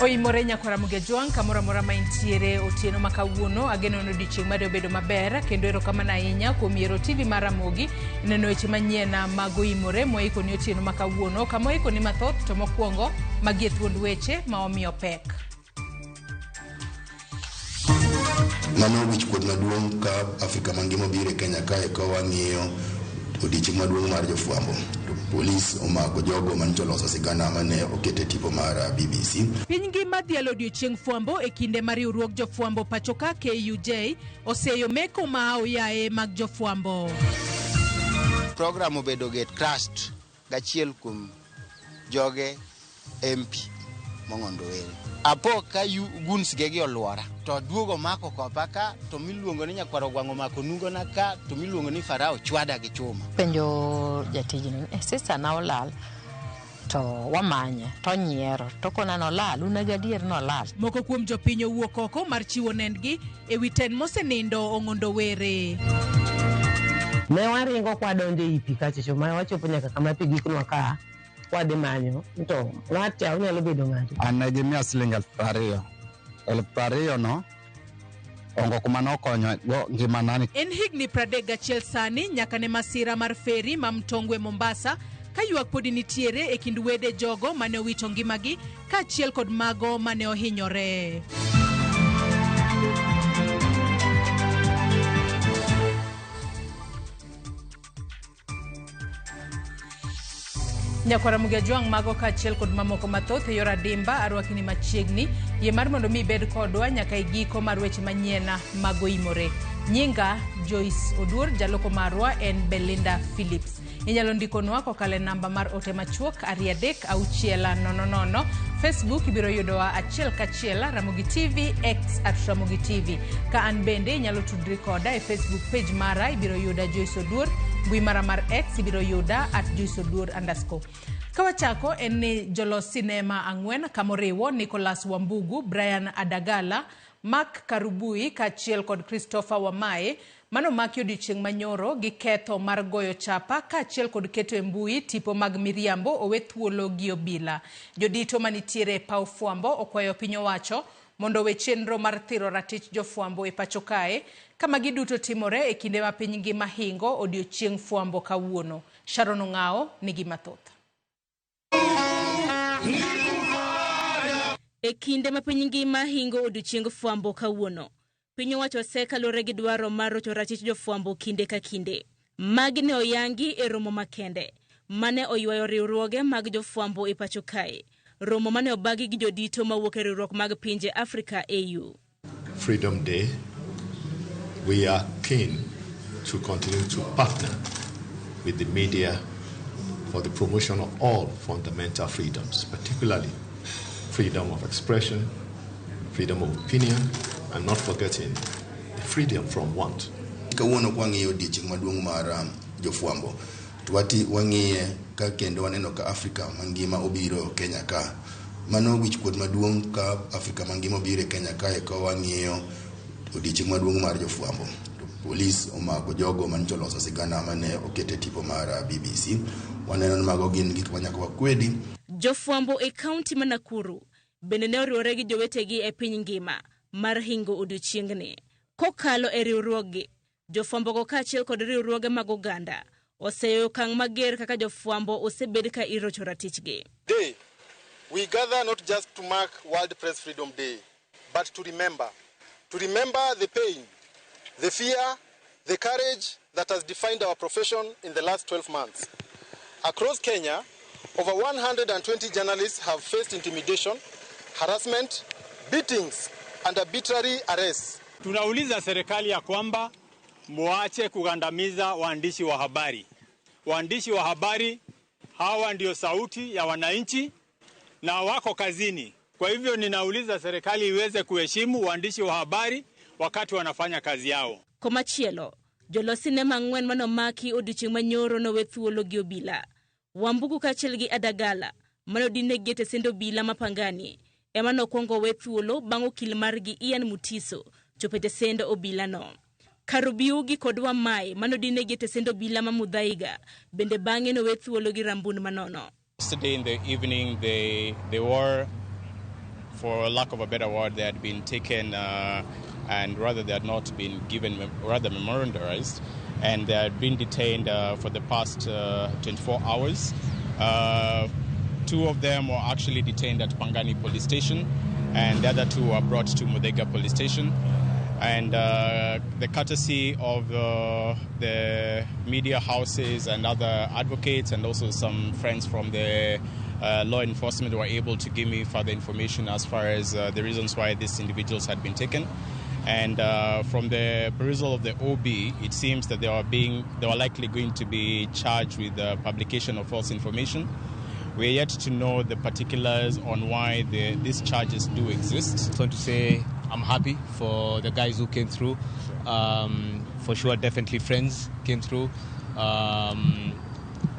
Oimore nyakwara Mugejwang' kamoro amora ma intiere otieno ma kawuono ageno ni odiochieng' mari obedo maber kendo erokamano ahinya kuom yiero TV mar Ramogi neno weche manyien mag oimore mwaikoni otieno ma kawuono kama waikoni mathoth to mokwongo magi e thuond weche ma omiyo pek. Mano wich kuot maduong' ka Afrika mangima obiro e Kenya kae ka wang'iyo odiechieng' maduong' mar jofwambo. To polis omako jogo manyicha oloso sigana mane oket e tipo mar BBC. Piny ngima dhialo odiochieng fwambo e kinde ma riwruog jofwambo pachoka KUJ oseyo meko ma aoyaye mag jofwambo. Program obedo gate crashed gachiel kuom joge MP mong'ondo were. Apo ka guns ge gi olwora to duogo mako kopa ka to miluongo ni nyakwar ogwang' omako nungona ka to miluongo ni Farao chwada gi chuma. Penjo jatijni ni eh, sister na olal to wamanye to onyiero to kona nolal un gadier nolal. Moko kuom jopiny owuok oko mar chiwo nendgi e wi ten mosenindo Ong'ondo Were. Ne waringo kwadonjo ei pi kachocho ma wachopo nyaka kama pi giknwa ka wadhi manyo to ng'at cha onyalo bedo ng'ato. An ne gimiya siling 20,000. 20,000 no ongo kuma nokonyo go ngimana ni. En higni 31 sani nyaka ne masira mar feri ma Mtongwe Mombasa ka ywak podi nitiere e kind wede jogo mane owito ngimagi kaachiel kod mago mane ohinyore. Nyakwara Mugia Jwang' mago kaachiel kod mamoko mathoth e yor adimba arwakini machiegni. Yie mar mondo mi ibed kodwa nyaka e giko mar weche manyien mag oimore. Nyinga Joyce Oduor, jaloko marwa en Belinda Phillips. Inyalo ndikonwa kokalo e namba mar ote machuok 23600. Facebook ibiro yudowa achiel kachiel Ramogi TV, X at Ramogi TV. Ka an bende inyalo tudri koda e Facebook page mara ibiro yuda Joyce Oduor, mbui mara mar X ibiro yuda at Joyce Oduor underscore. Ka wachako en ni jolos sinema ang'wen kamoriwo Nicholas Wambugu, Brian Adagala, Mark Karubui kaachiel kod Christopher Wamae mano omaki odiochieng' manyoro gi ketho mar goyo chapa kaachiel kod keto e mbui tipo mag miriambo owe thuolo gi obila. Jodito manitiere e paw fwambo okwayo piny owacho mondo owe chenro mar thiro ratich jofwambo e pacho kae ka magi duto timore e kinde ma piny ngima hingo odiochieng' fwambo kawuono. Sharon Ong'awo nigi mathoth. E kinde ma piny ngima hingo odiochieng fwambo kawuono, piny owacho oseka luwore gi dwaro mar rocho ratich jofwambo kinde ka kinde. Magi ne oyangi e romo makende mane oywayo riwruoge mag jofwambo e pacho kae. Romo mane obagi gi jodito mawuok e riwruok mag pinje Afrika AU. Freedom Day, we are keen to continue to partner with the media for the promotion of all fundamental freedoms, particularly freedom of expression, freedom of opinion, and not forgetting the freedom from want. Kawuono kwang'iyo odiechieng' maduong' mar jofwambo to wati wang'iye ka kendo waneno ka Afrika mangima obiro Kenya ka. Mano wich kuot maduong' ka Afrika mangima obiro e Kenya kae ka wang'iyo odiechieng' maduong' mar jofwambo. To polis omako jogo manyicha oloso sigana mane oket e tipo mar BBC. Waneno ni mago gin gik ma nyaka wakwedi. Jofwambo e kaunti ma Nakuru bende ne oriwore gi jowetegi e piny ngima mar hingo odiochiengni. Kokalo e riwruoggi, jofwambogo kaachiel kod riwruoge mag oganda oseyo okang' mager kaka jofwambo osebed ka irocho ratichgi. Today, we gather not just to mark World Press Freedom Day, but to remember. To remember the pain, the fear, the courage that has defined our profession in the last 12 months. Across Kenya, over 120 journalists have faced intimidation, harassment, beatings, and arbitrary arrests. Tunauliza serikali ya kwamba muache kugandamiza waandishi wa habari. Waandishi wa habari hawa ndio sauti ya wananchi na wako kazini. Kwa hivyo ninauliza serikali iweze kuheshimu waandishi wa habari wakati wanafanya kazi yao. Komachielo, jolos sinema ang'wen manomaki odiochieng' manyoro nowe thuolo gi obila. Wambugu kaachiel gi Adagala manodinegi e tesend obila ma Pangani ema nokwongo we thuolo bang' okil margi Ian Mutiso chopo e tesend obilano. Karubiugi kod Wamai manodinegi e tesend obila ma Muthaiga bende bang'e nowe thuolo gi rambun manono. Yesterday in the evening, there were For lack of a better word, they had been taken and rather they had not been given, rather memorialized, and they had been detained for the past 24 hours. 2 of them were actually detained at Pangani Police Station, and the other 2 were brought to Muthaiga Police Station. And the courtesy of the media houses and other advocates and also some friends from the law enforcement were able to give me further information as far as the reasons why these individuals had been taken. And from the perusal of the OB, it seems that they were likely going to be charged with the publication of false information. We are yet to know the particulars on why these charges do exist. I want to say I'm happy for the guys who came through. For sure, definitely friends came through,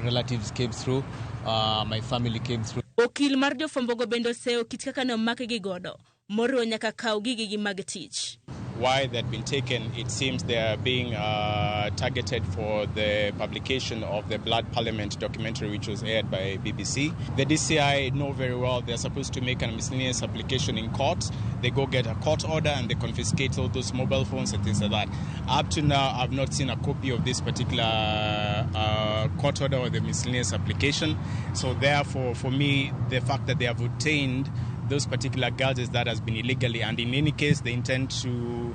relatives came through, my family came through. Okil mar jofwambogo bende oseyo kit kaka ne omakgi godo, moriwo nyaka kawo gigegi mag tich. Why they've been taken, it seems they are being targeted for the publication of the Blood Parliament documentary, which was aired by BBC. The DCI know very well they're supposed to make a miscellaneous application in court. They go get a court order and they confiscate all those mobile phones and things like that. Up to now, I've not seen a copy of this particular court order or the miscellaneous application. So therefore, for me, the fact that they have obtained those particular gadgets that has been illegally, and in any case they intend to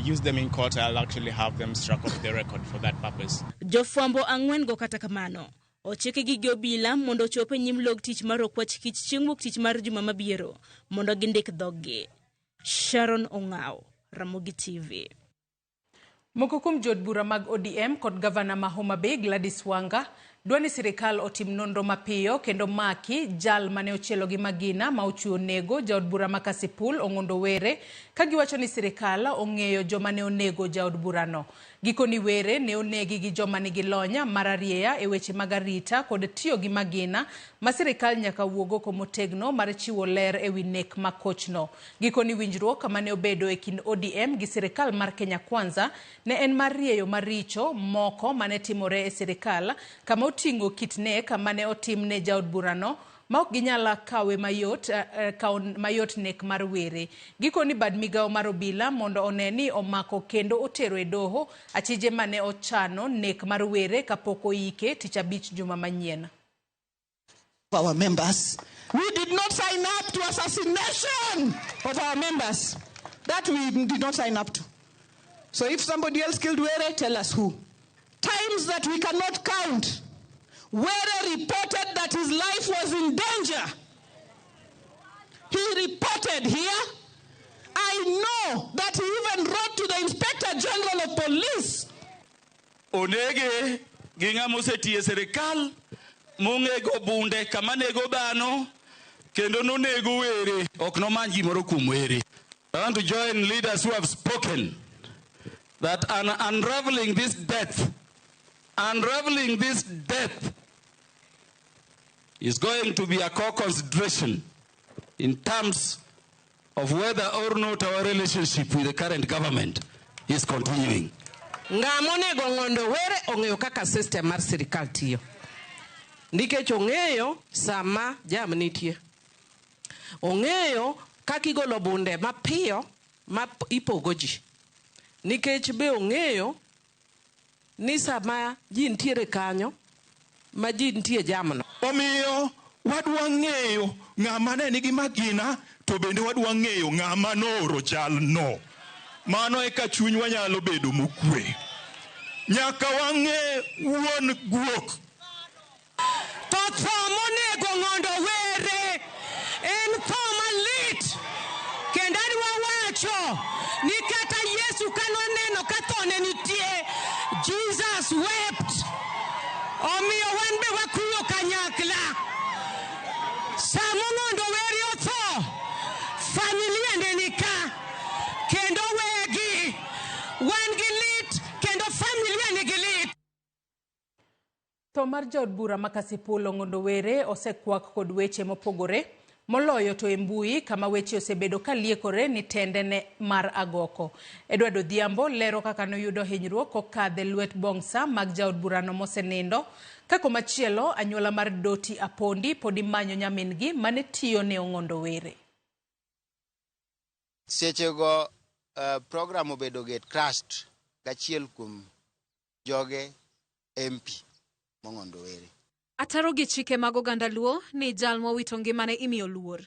use them in court, I'll actually have them struck off the record for that purpose. Jofwambo ang'wen go kata kamano ochikgi gi obila mondo ochop e nyim log tich mar okwach kich chieng' wuok tich mar juma mabiro mondo gindik dhoggi. Sharon Ong'aw, Ramogi TV. Moko kuom jood bura mag ODM kod gavana ma Homa Bay Gladys Wanga dwa ni sirikal otim nonro mapiyo kendo maki jal mane ochielo gi magina ma ochiwo nego jaod bura ma Kasipul Ong'ondo Were, ka giwacho ni sirikal ong'eyo joma ne onego jaod burano. Gikoni Were ne onegi gi joma nigi lony mar arieya e weche mag arita kod tiyo gi magina ma sirikal nyaka wuog oko motegno mar chiwo ler ewi nek ma kochno. Gikoni winjruok mane obedo e kind ODM gi sirikal mar Kenya Kwanza ne en mar rieyo maricho moko mane timore e sirikal kama oting'o kit nek mane otim ne jaod burano ma ok ginyal kawe mayot, kawo mayot nek mar Were. Gikoni bad migawo mar obila mondo one ni omako kendo otero e doho achije mane ochano nek mar Were kapok oike tich abich juma manyien. Our members. We did not sign up to assassination of our members. That we did not sign up to. So if somebody else killed Were, tell us who. Times that we cannot count. Were reported that his life was in danger. He reported here. I know that he even wrote to the Inspector General of Police. Onege gi ng'ama osetiyo e sirikal mong'ego bunde kama nego dhano kendo nonego Were ok nomany gimoro kuom Were. I want to join leaders who have spoken that unraveling this death is going to be a core consideration in terms of whether or not our relationship with the current government is continuing. Ng'ama onego Ong'ondo Were ong'eyo kaka system mar sirikal tiyo. Nikech ong'eyo sama jam nitie. Ong'eyo kaka igolo bunde mapiyo ma ipogo ji. Nikech be ong'eyo ni sama ji nitiere kanyo ma ji nitie jamno. Omiyo wadwa ng'eyo ng'ama ne nigi magina to bende wadwa ng'eyo ng'ama nooro jalno. Mano eka chunywa nyalo bedo mokwe. Nyaka wang'e wuon guok. To tho monego Ong'ondo Were en tho malit. Kendo adwa wacho ni kata Yesu kanoneno ka thone nitie, Jesus wept. Omiyo wan be wakuyo kanyakla. Sama Ong'ondo Were otho, familia ne nika kendo wegi wan gi lit kendo familia nigi lit. Tho mar jaod bura ma Kasipul Ong'ondo Were osekwak kod weche mopogore moloyo to e mbui kama weche osebedo ka liekore ni tende ne mar agoko. Edward Odhiambo lero kaka noyudo hinyruok kokadhe lwet bongsa mag jaod burano mosenindo. Ka komachielo anyuola mar Doti Apondi pod imanyo nyamin-gi mane tiyo ne Ong'ondo Were. Sechego program obedo gate crashed gachiel kuom joge MP Mong'ondo Were. Ataro gi chike mag oganda Luo ni jal mowito ngimane imiyo luor.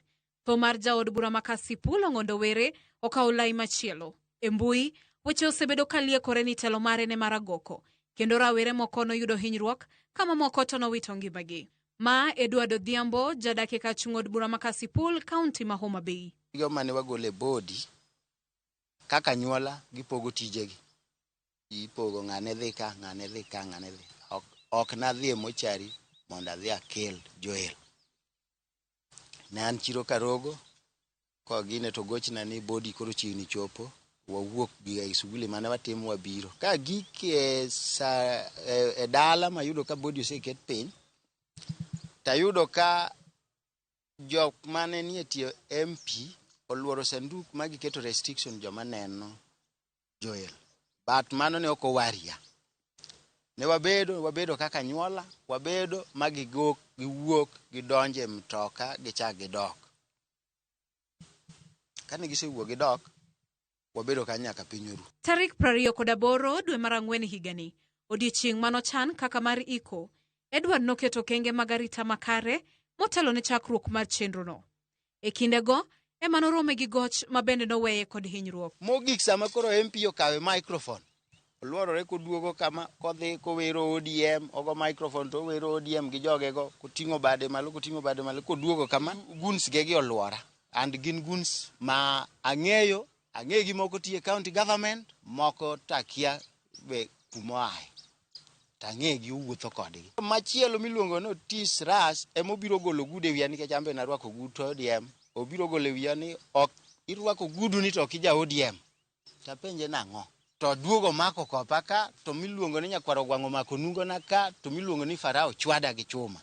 Tho mar jaod bura ma Kasipul Ong'ondo Were okawo lai machielo. E mbui, weche osebedo ka liekore ni telo mare ne mar agoko, kendo rawere moko noyudo hinyruok ka mamoko to nowito ngimagi. Ma Edward Odhiambo, jadak e kar chung' od bura ma Kasipul, kaunti ma Homa Bay. Gigo mane wagolo e body kaka anyuola gipogo tijegi. Ipogo ng'ane dhi ka, ng'ane dhi ka, ng'ane dhi. Ok nadhi e mochari mondo adhi akel Joel. Ne an chiro Karogo, kogine to gochna ni body koro chiegni chopo, wawuok gi shughuli mane watimo wabiro. Ka gik e, sa, e dala mayudo ka body oseket piny, tayudo ka jok mane nie tie MP oluoro sanduk ma giketo restriction joma neno Joel. But mano ne ok owaria. Ne wabedo kaka anyuola, wabedo ma gigok, giwuok, gidonjo e mtoka, gichak gidok. Kane gisewuok gidok, wabedo kanyo nyaka piny oru. Tarik 28 dwe mar ang'wen higani, odiechieng' manochan kaka mar iko, Edward noketo okenge mag arita makare motelo ne chakruok mar chenrono. E kindego, ema norome gi goch ma bende noweye kod hinyruok. Mogik sama koro MP okawe microphone, oluorore koduogo kama kodhi kowero ODM, ogo microphone to owero ODM gi jogego, koting'o bade malo, koting'o bade malo, koduogo kama, goons ge gi oluora. And gin goons ma ang'eyo, ang'eyo gi moko tiyo e county government, moko takia be kumoaye. Tang'e gi owuotho kodgi. Machielo miluongo ni Otis Ras emobiro golo gudu e wiya nikech an be narwako ogut ODM. Obiro golo e wiya ni ok irwako gudu ni to ok ija ODM. Tapenje nang'o? To duogo mako kopa ka, to miluongo ni nyakwar ogwang' omako nungona ka, to miluongo ni Farao chwada gi chuma.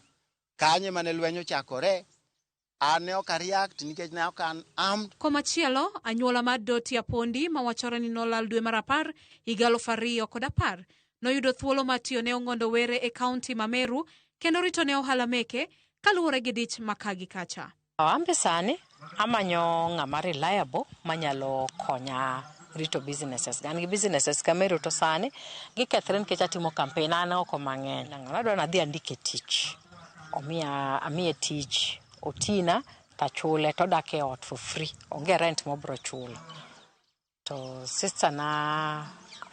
Kanyo ema ne lweny ochakore. An ne ok a react nikech ne ok an armed. Komachielo, anyuola mar Doti Apondi mawachore ni nolal dwe mar 10 higa 2010 noyudo thuolo mar tiyo ne Ong'ondo Were e kaunti ma Meru kendo rito ne ohala meke kaluwore gi dich ma ka gi kacha. Ambe sani amanyo ng'ama reliable manyalo konya rito businesses. An gi businesses ka Meru to sani gikethre nikech atimo campaign an oko mang'eny. Adwa ni adhi andike tich. Omiya amiye tich otina tachule todak e ot for free. Onge rent mobro chulo. To sister na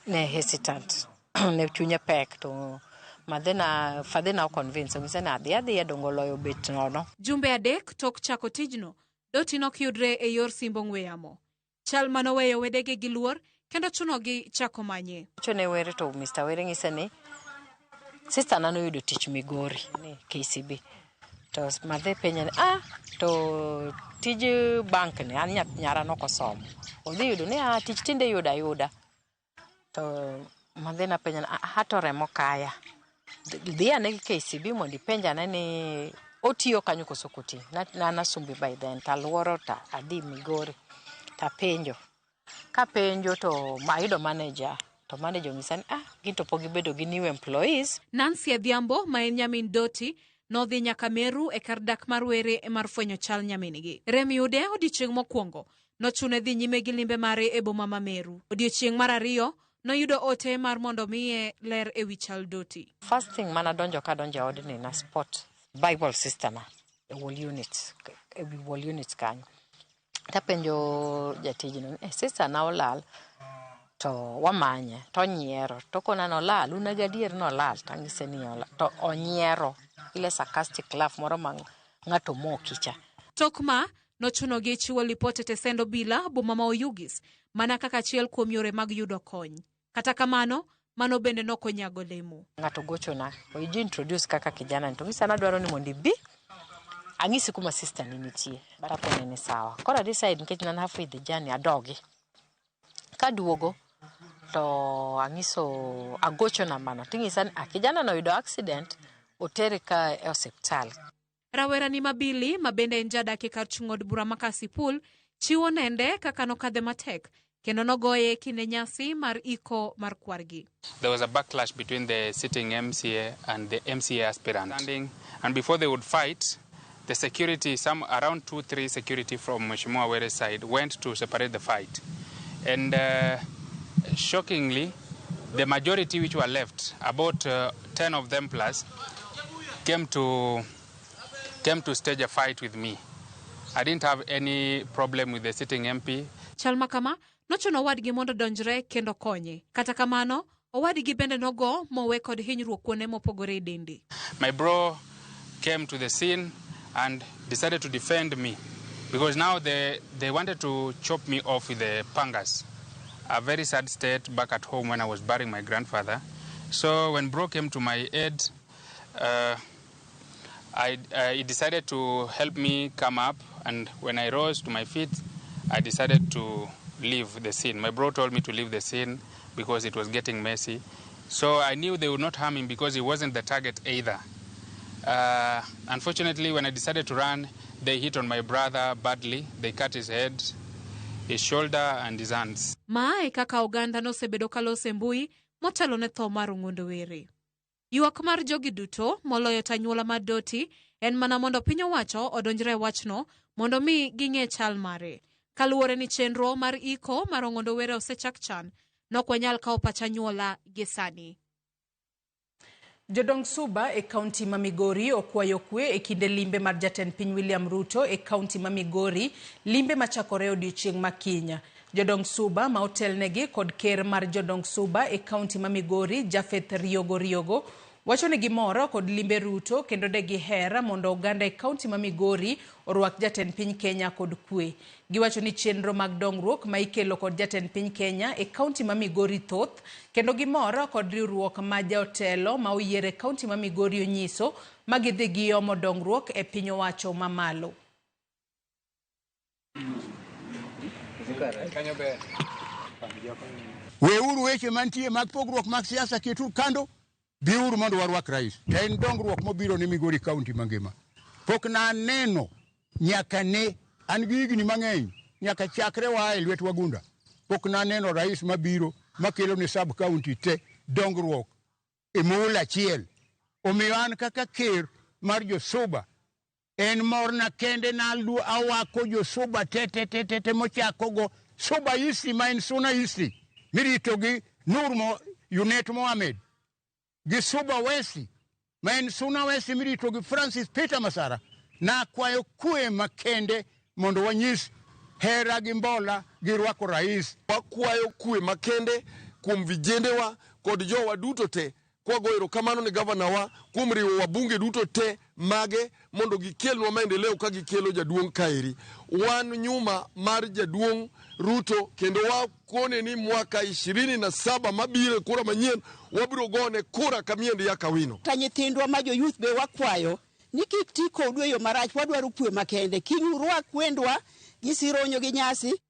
ne hesitant. Ne chunye pek to madhena fadhina o convince onyise ni adhi adhiya dongo loyo bet nono. Jumbe 3 tok chako tijno, Doti nok yudre e yor simb ong'we yamo. Chal manoweyo wedege gi luor kendo chunogi chako manye. Chone Were to Mr. Were ng'ise ni sister na noyudo tich Migori ni KCB. To madhe penje ni to tij bank ni an nyara nok osomo. Odhi yudo ni tich tinde yudo ayuda. To madhe na penje ni to remo kaya. Dhi ane gi KCB mondo ipenj ane ni otiyo kanyo koso ok oti. Na nasumbi by then taluoro ta adhi Migori tapenjo. Kapenjo to ayudo manager. To manager onyisa ni gin to pok gibedo gi new employees. Nancy Adhiambo ma en nyamin Doti nodhi nyaka Meru e kar dak mar Were mar fwenyo chal nyamin-gi. Rem yude odiechieng' mokwongo nochune dhi nyime gi limbe mare e boma ma Meru. Odiechieng' mar ariyo noyudo ote mar mondo miye ler ewi chal Doti. First thing mana donjo kadonjo e odni na spot Bible sister na e wall unit, e wi wall unit kanyo. Tapenjo jatijno ni sister na olal to wamanye to onyiero to kona nolal un gadier nolal tang'ise ni olal to onyiero ile sarcastic laugh moro ma ng'ato moki cha. Tok ma nochunogi chiwo lipot e tesend obila boma ma Oyugis mana kaka achiel kuom yore mag yudo kony. Kata kamano, mano bende nokonyago lemo. Ng'ato gochona, oiji introduce kaka kijana ni to ng'isa nadwaro ni mondo ibi ang'isi kuma sister ni nitie. Takone ni sawa. Koro a decide nikech nan halfway the journey adogi. Kaduogo to ang'iso agocho nambano ting'isa ni kijana no oyudo accident otere ka e osiptal. Rawera ni Mabili ma bende en jadak e kar chung' od bura ma Kasipul chiwo nende kaka nokadhe matek kendo nogoye kinde nyasi mar iko mar kwargi. There was a backlash between the sitting MCA and the MCA aspirant. And before they would fight, The security, some around 2, 3 security from Mheshimiwa Were's side went to separate the fight. And shockingly, the majority which were left, about 10 of them plus, came to stage a fight with me. I didn't have any problem with the sitting MP. Chal ma kama nochuno owadgi mondo odonjre kendo konye. Kata kamano, owadgi bende nogo mowe kod hinyruok kuonde mopogore e dende. My bro came to the scene and decided to defend me because now they wanted to chop me off with the pangas. A very sad state back at home when I was burying my grandfather. So when bro came to my aid, he decided to help me come up, and when I rose to my feet, I decided to leave the scene. My bro told me to leave the scene because it was getting messy. So I knew they would not harm him because he wasn't the target either. Unfortunately, when I decided to run, they hit on my brother badly. They cut his head, his shoulder, and his hands. Mae kaka oganda nosebedo kaloso e mbui motelo ne tho mar Ong'ondo Were. Ywak mar jogi duto moloyo to anyuola mar Doti en mana mondo piny owacho odonjre e wachno mondo mi ging'e chal mare. Kaluwore ni chenro mar iko mar Ong'ondo Were osechak chan, nok wanyal kawo pach anyuola gi sani. Jodong Suba e kaunti ma Migori okwayo kwe e kinde limbe mar jatend piny William Ruto e kaunti ma Migori, limbe machakore odiochieng' ma kiny. Jodong Suba ma otelnegi kod ker mar jodong Suba e kaunti ma Migori, Japheth Riogo Riogo, wacho ni gimor kod limbe Ruto kendo de giher mondo oganda e kaunti ma Migori orwak jatend piny Kenya kod kwe. Giwacho ni chenro mag dongruok ma ikelo kod jatend piny Kenya e kaunti ma Migori thoth kendo gimor kod riwruok ma jotelo ma oyier e kaunti ma Migori onyiso ma gidhi giomo dongruok e piny owacho mamalo. Weuru weche mantie mag pogruok mag siasa keturu kando, biuru mondo warwak rais. To en dongruok mobiro ne Migori County mangima. Pok naneno nyaka ne an gi higni mang'eny nyaka chakre waa e lwet wagunda. Pok naneno rais mabiro makelo ne sub county te dongruok e muhula achiel. Omiyo an kaka ker mar josuba en morna kende nalu awako josuba te te te te te mochako go Suba East ma en Suna East mirito gi Nur Mo, Yunet Mohamed gi Suba West ma en Suna West mirito gi Francis Peter Masara. Nakwayo kwe makende mondo wanyis hera gi mbola gi rwako rais. Wakwayo kwe makende kuom vijendewa kod jowa duto te kwago erokamano ne gavanawa kuom riwo wabunge duto te mage mondo gikelnwa maendeleo ka gikelo jaduong' kaeri. Wan nyuma mar jaduong' Ruto kendo wakone ni mwaka 27 mabiro e kura manyien wabiro gone kura kamiendi ya Kawino. Ta nyithindwa ma jo youth be wakwayo ni kik ti kodu e yo marach, wadwaro kwe makende. Kiny urwak wendwa gi sironyo gi nyasi.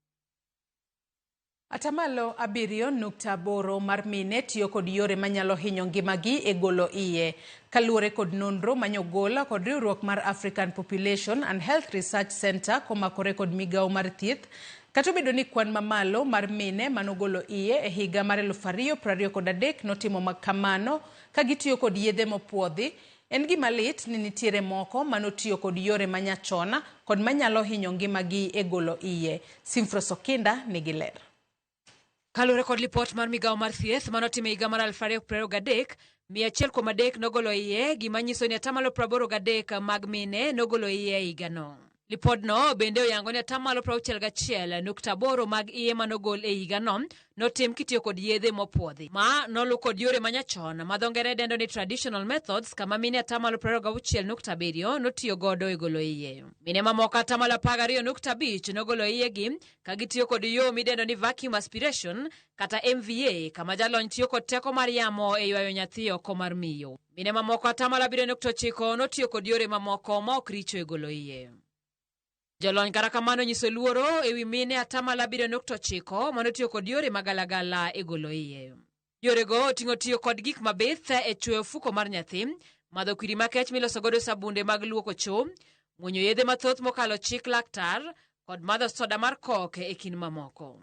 7.8% mar mine tiyo kod yore manyalo hinyo ngimagi e golo iye. Kaluwore kod nonro manyogol kod riwruok mar African Population and Health Research Center komakore kod migawo mar thieth, kata obedo ni kwan mamalo mar mine manogolo iye e higa mar 2023 notimo kamano ka gitiyo kod yedhe mopuodhi, en gima lit ni nitiere moko manotiyo kod yore manyachon kod manyalo hinyo ngimagi e golo iye. Simfros Okinda nigi ler. Kaluwore kod lipot mar migawo mar thieth manotim e higa mar 2023, 103 nogolo iye, gima nyiso ni 83% mag mine nogolo iye e higano. Lipodno bende oyango ni 61.8% mag iye manogol e higano notim kitiyo kod yedhe mopuodhi. Ma nolu kod yore manyachon ma dho ngere dendo ni traditional methods, kama mine 26.7% notiyo godo e golo iye. Mine mamoko 12.5% nogolo iyegi ka gitiyo kod yo midendo ni vacuum aspiration kata MVA, kama jalony tiyo kod teko mar yamo e ywayo nyathi oko mar miyo. Mine mamoko 7.9% notiyo kod yore mamoko ma ok richo e golo iye. Jolony kata kamano nyiso luoro ewi mine 7.9% manotiyo kod yore magalagala e golo iye. Yorego oting'o tiyo kod gik mabith e chwoyo ofuko mar nyathi, madho kwiri makech miloso godo sabunde mag luoko cho, muonyo yedhe mathoth mokalo chik laktar, kod madho soda mar kok e kind mamoko.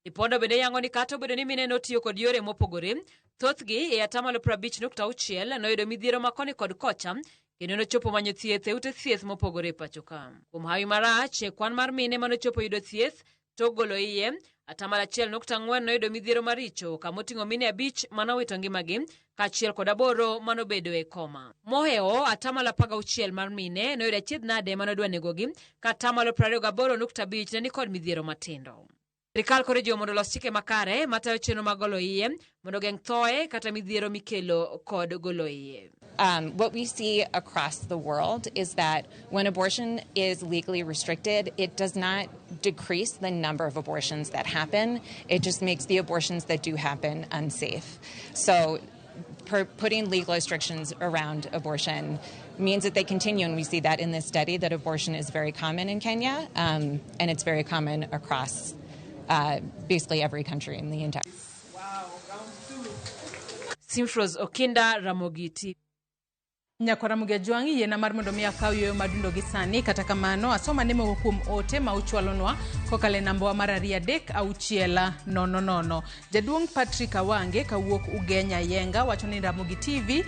Lipodo bende yango ni kata obedo ni mine notiyo kod yore mopogore, thothgi e 50.6% noyudo midhiero ma koni kod kocha. Kendo nochopo manyo thieth e ute thieth mopogore e pacho ka. Kuom hawi marach, e kwan mar mine manochopo yudo thieth tok golo iye, 1.4% noyudo midhiero maricho kama oting'o mine 5 manowito ngimagi kaachiel kod 8 manobedo e koma. Mohewo 16% mar mine noyudo achiedh nade manodwa negogi ka 28.5% ne nikod midhiero matindo. Sirikal koro ijiwo mondo olos chike makare matayo chenro mag golo iye mondo ogeng' thoe kata midhiero mikelo kod golo iye. What we see across the world is that when abortion is legally restricted, it does not decrease the number of abortions that happen. It just makes the abortions that do happen unsafe. So putting legal restrictions around abortion means that they continue, and we see that in this study, that abortion is very common in Kenya, and it's very common across basically every country in the entire. Simfros Okinda, Ramogi TV. Nyakwara Mugejwang' yiena mar mondo mi akaw yueyo madundo gi sani. Kata kamano asoma ne moko kuom ote ma uchwalonwa kokalo e nambawa mar 23600. Jaduong' Patrick Awange kawuok Ugenya Yenga wacho ni Ramogi TV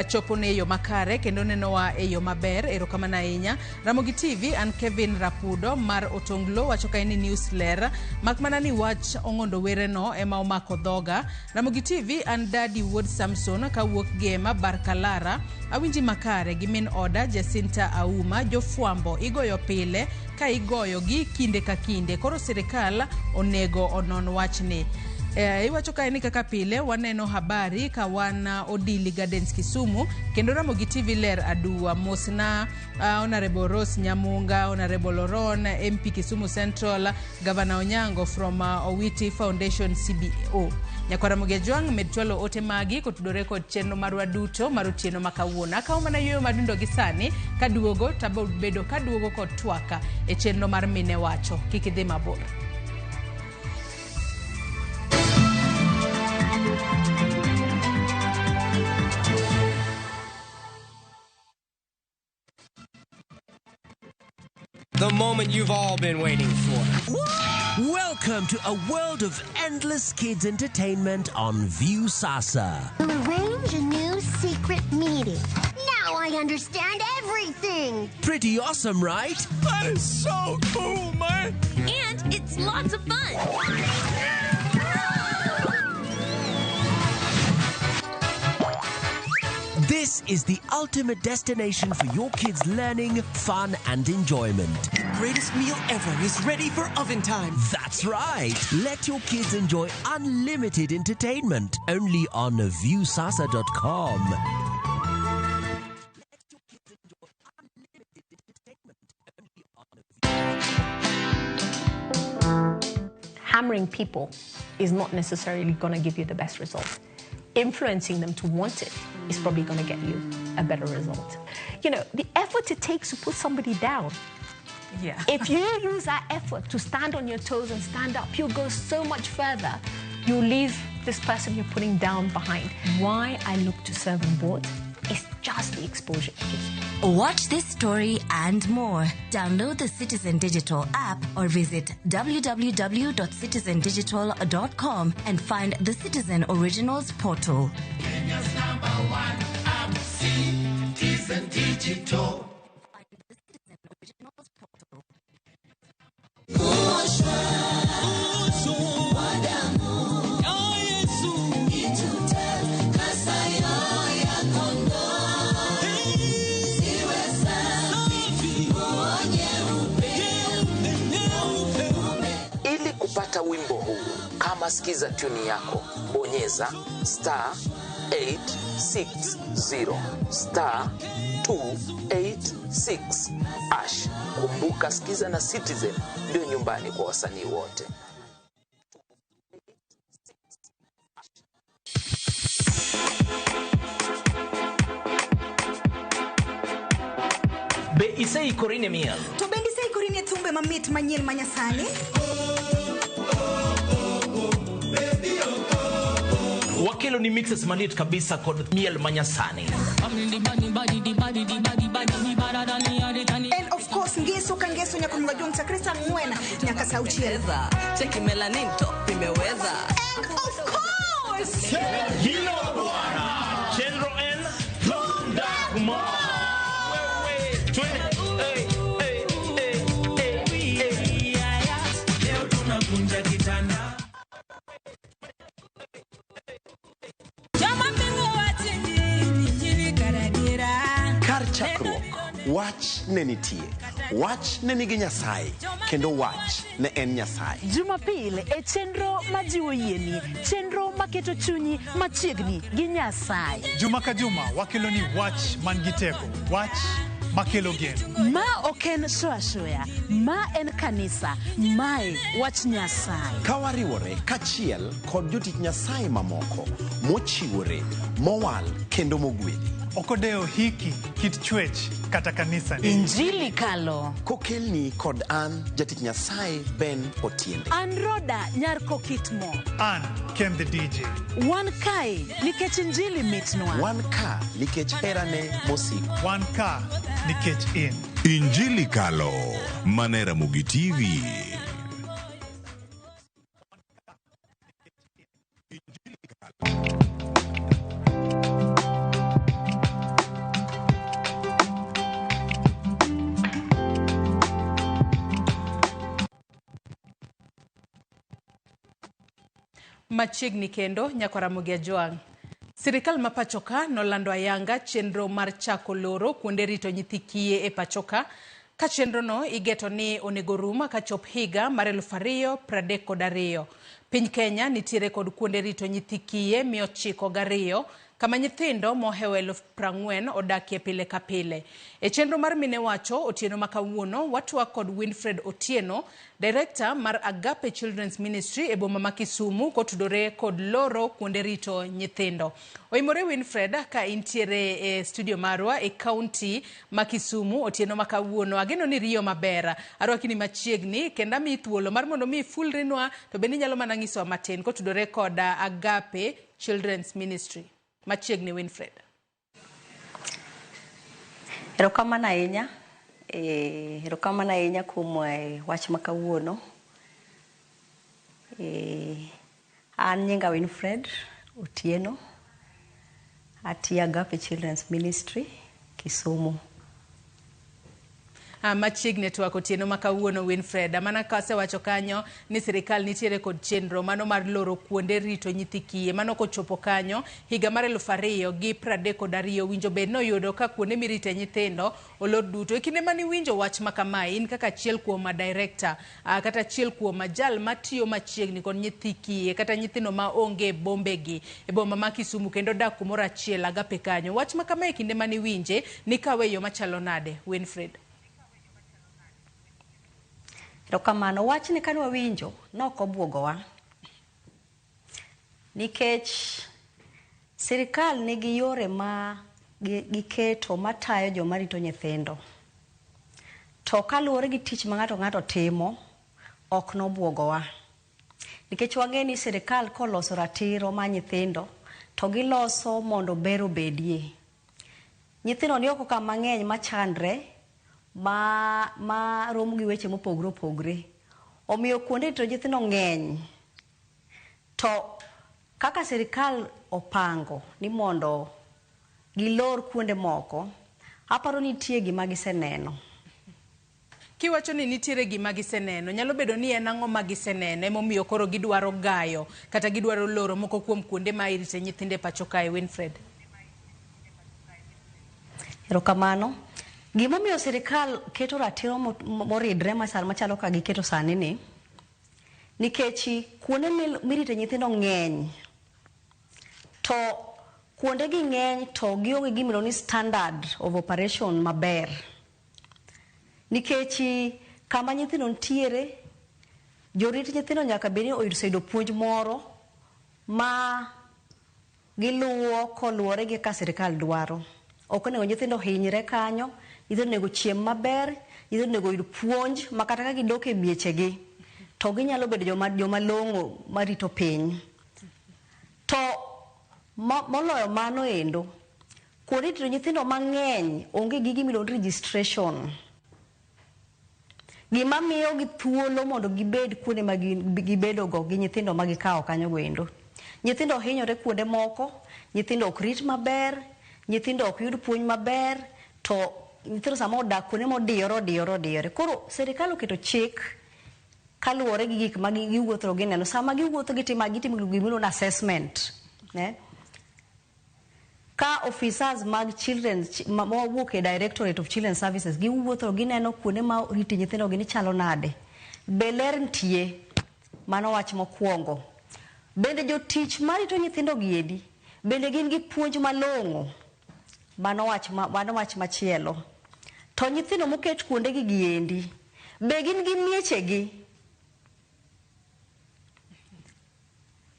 chopo ne e yo makare kendo nenowa e yo maber. Erokamano ahinya. Ramogi TV, an Kevin Rapudo mar Otonglo wacho kae ni news ler mak mana ni wach Ong'ondo Wereno ema omako dhoga. Ramogi TV, an Dadi Wuod Samson kawuok Gema Barkalara awinji makare gi min oda Jacinta Auma. Jofwambo igoyo pile ka igoyo gi kinde ka kinde, koro sirikal onego onon wachni. Iwacho kae ni kaka pile waneno habari ka wan Odili Gardens Kisumu kendo Ramogi TV ler aduwa. Mosna Honorable Rose Nyamunga, Honorable Oron, MP Kisumu Central, Governor Onyango from Owiti Foundation CBO. Nyakwara Mugejwang' med chwalo ote magi kotudore kod chenro marwa duto mar otieno ma kawuono. Akawo mana yueyo madundo gi sani kaduogo tabo bedo kaduogo kod twaka e chenro mar mine wacho. Kik idhi mabor. The moment you've all been waiting for. Welcome to a world of endless kids entertainment on Viusasa. We'll arrange a new secret meeting. Now I understand everything. Pretty awesome, right? That is so cool, man. And it's lots of fun. This is the ultimate destination for your kids' learning, fun, and enjoyment. The greatest meal ever is ready for oven time. That's right. Let your kids enjoy unlimited entertainment only on Viusasa.com. Hammering people is not necessarily going to give you the best result. Influencing them to want it is probably going to get you a better result. You know, the effort it takes to put somebody down. Yeah. If you use that effort to stand on your toes and stand up, you'll go so much further. You leave this person you're putting down behind. Why I look to serve on board is just the exposure it gives me. Watch this story and more. Download the Citizen Digital app or visit www.citizendigital.com and find the Citizen Originals portal. Kenya's number one app, Citizen Digital. Ili kupata wimbo huu kama skiza tuni yako, bonyeza star 860 star 286 ash. Kumbuka, skiza na Citizen ndio nyumbani kwa wasanii wote. Be iseikori ne miel? To bende iseikori ne thumbe mamit manyien manyasani? Wakelo ni mixes maliet kabisa kod miel manyasani. And of course ngeso ka ngeso nyaka maduong' chakre saa 4 nyaka saa 6. Cheki melanin top imeweza. And of course Hilo bwana. Chenro en Thunda Kumar. chakruok, Wach ne nitie. Wach ne nigi Nyasaye, kendo Wach ne en Nyasaye. Jumapil e chenro majiwo yieni, chenro maketo chunyi machiegni gi Nyasaye. Juma ka juma wakeloni wach man gi teko, wach makelo geno. Ma ok en show ashoya, ma en kanisa, mae wach Nyasaye. Ka wariwore kachiel kod jotich Nyasaye mamoko mochiwore, mowal kendo mogwedhi. Ok odewo hiki, kit chwech kata kanisa ni. Injili kalo. Kokelni kod an jatich Nyasaye Ben Otiende. An Roda nyar Kokitmo. An Ken the DJ. Wan kae nikech injili mitnwa. Wan ka nikech herane mosiko. Wan ka nikech in. Injili Kalo, mane Ramogi TV. Machiegni kendo nyakwa Ramogi Ajwang'. Sirikal ma pachoka nolando ayanga chenro mar chako loro kuonde rito nyithi kiye e pachoka ka chenrono igeto ni onego rum kachop higa mar 2032. Piny Kenya nitiere kod kuonde rito nyithi kiye 902 kama nyithindo mohewo 40,000 odakie pile ka pile. E chenro mar Mine Wacho otieno ma kawuono watwak kod Winfred Otieno, Director mar Agape Children's Ministry e boma ma Kisumu kotudore kod loro kuonde rito nyithindo. Oimore Winfred ka intiere e studio marwa e kaunti ma Kisumu otieno ma kawuono. Ageno ni riyo maber. Arwaki ni machiegni kendo amiyi thuolo mar mondo mi ifulrinwa to bende inyalo mana nyisowa matin kotudore kod Agape Children's Ministry. Machiegni Winfred. Erokamano ahinya. Erokamano ahinya kuom wach ma kawuono. An nyinga Winfred Otieno. Atiyo Agape Children's Ministry, Kisumu. Machiegni twak otieno ma kawuono Winfred. Mana kasewacho kanyo ni sirikal nitiere kod chenro mano mar loro kuonde rito nyithi kiye. Mano kochopo kanyo higa mar 2032 winjo bed noyudo ka kuonde mirite nyithindo olor duto. E kinde mane iwinjo wach ma kamae, in kaka achiel kuom director kata achiel kuom jal matiyo machiegni kod nyithi kiye kata nyithindo ma onge e bombegi e boma ma Kisumu kendo dak kumoro achiel Agape kanyo. Wach ma kamae e kinde mane iwinje nikawe e yo machalo nade Winfred? Erokamano, wachni kane wawinjo nok obwogowa nikech sirikal nigi yore ma giketo matayo joma rito nyithindo. To kaluwore gi tich ma ng'ato ng'ato timo, ok nobwogowa. Nikech wang'e ni sirikal koloso ratiro mar nyithindo, to giloso mondo ber obedie. Nyithindo ni oko ka mang'eny machandre, ma rom gi weche mopogore opogore. Omiyo kuonde rito nyithindo ng'eny. To kaka sirikal opango ni mondo gilor kuonde moko, aparo ni nitie gima giseneno. Kiwacho ni nitiere gima giseneno, nyalo bedo ni en ang'o ma giseneno emomiyo koro gidwaro gayo kata gidwaro loro moko kuom kuonde ma irite nyithindo e pacho kae, Winfred? Erokamano. Gimomiyo sirikal keto ratiro moridre machalo ka giketo sani ni, nikech kuonde mirite nyithindo ng'eny, to kuonde gi ng'eny to gionge gimiluongo ni standard of operation maber. Nikech kama nyithindo nitiere, jorit nyithindo nyaka bed ni oseyudo puonj moro ma giluwo koluwore gi kaka sirikal dwaro. Ok onego nyithindo hinyre kanyo, nyithindo onego chiem maber, nyithindo onego oyud puonj ma kata ka gidok e miechegi to ginyalo bedo joma long'o marito piny. To moloyo mano endo, kuonde rito nyithindo mang'eny onge gi gimiluongo ni registration. Gima miyo gi thuolo mondo gibed kuonde ma gibedogo gi nyithindo ma gikawo kanyo go endo. Nyithindo hinyore kuonde moko, nyithindo ok rit maber, nyithindo ok yud puonj maber, to nyithindo sama odak kuonde modiyore odiyore odiyore. Koro sirikal oketo chik kaluwore gi gik ma giwuotho gineno. Sama giwuotho gitimo gimiluongo ni assessment. Ka officers mag children mawuok e Directorate of Children Services giwuotho gineno kuonde ma orite nyithindo gi ni chalo nade. Be ler nitie? Mano wach mokwongo. Bende jotich marito nyithindo gi endi bende gin gi puonj malong'o? Mano wach ma, mano wach machielo. To nyithindo moket kuonde gi giendi be gin gi miechegi?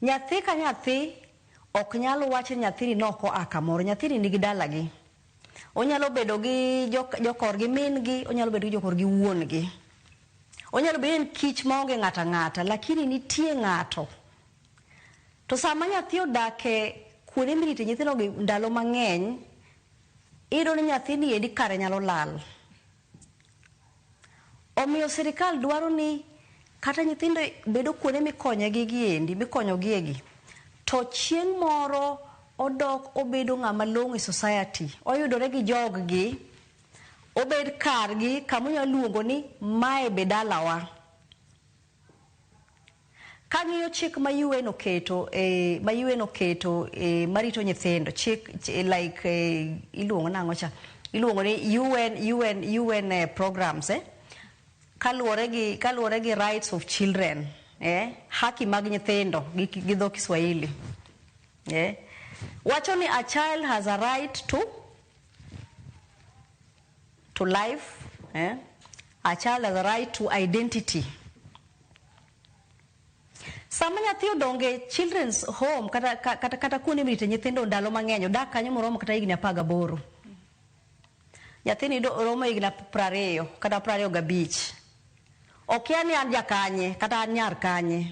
Nyathi ka nyathi ok nyal wach ni nyathini nok oa kamoro. Nyathini nigi dalagi. Onyalo bedo gi jokorgi min gi, onyalo bedo gi jokorgi wuon gi. Onyalo bedo ni en kich maonge ng'ato ang'ata, lakini nitie ng'ato. To sama nyathi odak e kuonde mirite nyithindo gi ndalo mang'eny, iyudo ni nyathini endi kare nyalo lal. Omiyo sirikal dwaro ni kata nyithindo bedo kuonde mikonyegi giendi, mikonyogie gi, to chieng' moro odok obedo ng'ama long'o e society, oyudore gi jog gi, obed kargi kama onyalo luongo ni mae be dalawa. Kang'iyo chik ma UN oketo e, ma UN oketo e, marito nyithindo, chik like e, iluongo nang'o cha? Iluongo ni UN eh, programs eh? Kaluwore gi rights of children eh? Haki mag nyithindo gi dho Kiswahili eh? Wacho ni a child has a right to life eh? A child has a right to identity. Sama nyathi odongo e children's home kata kuonde mirite nyithindo ndalo mang'eny, odak kanyo moromo kata higni 18. Nyathini romo higni 20 kata 25. Okia ni an jakanye kata an nyar kanye.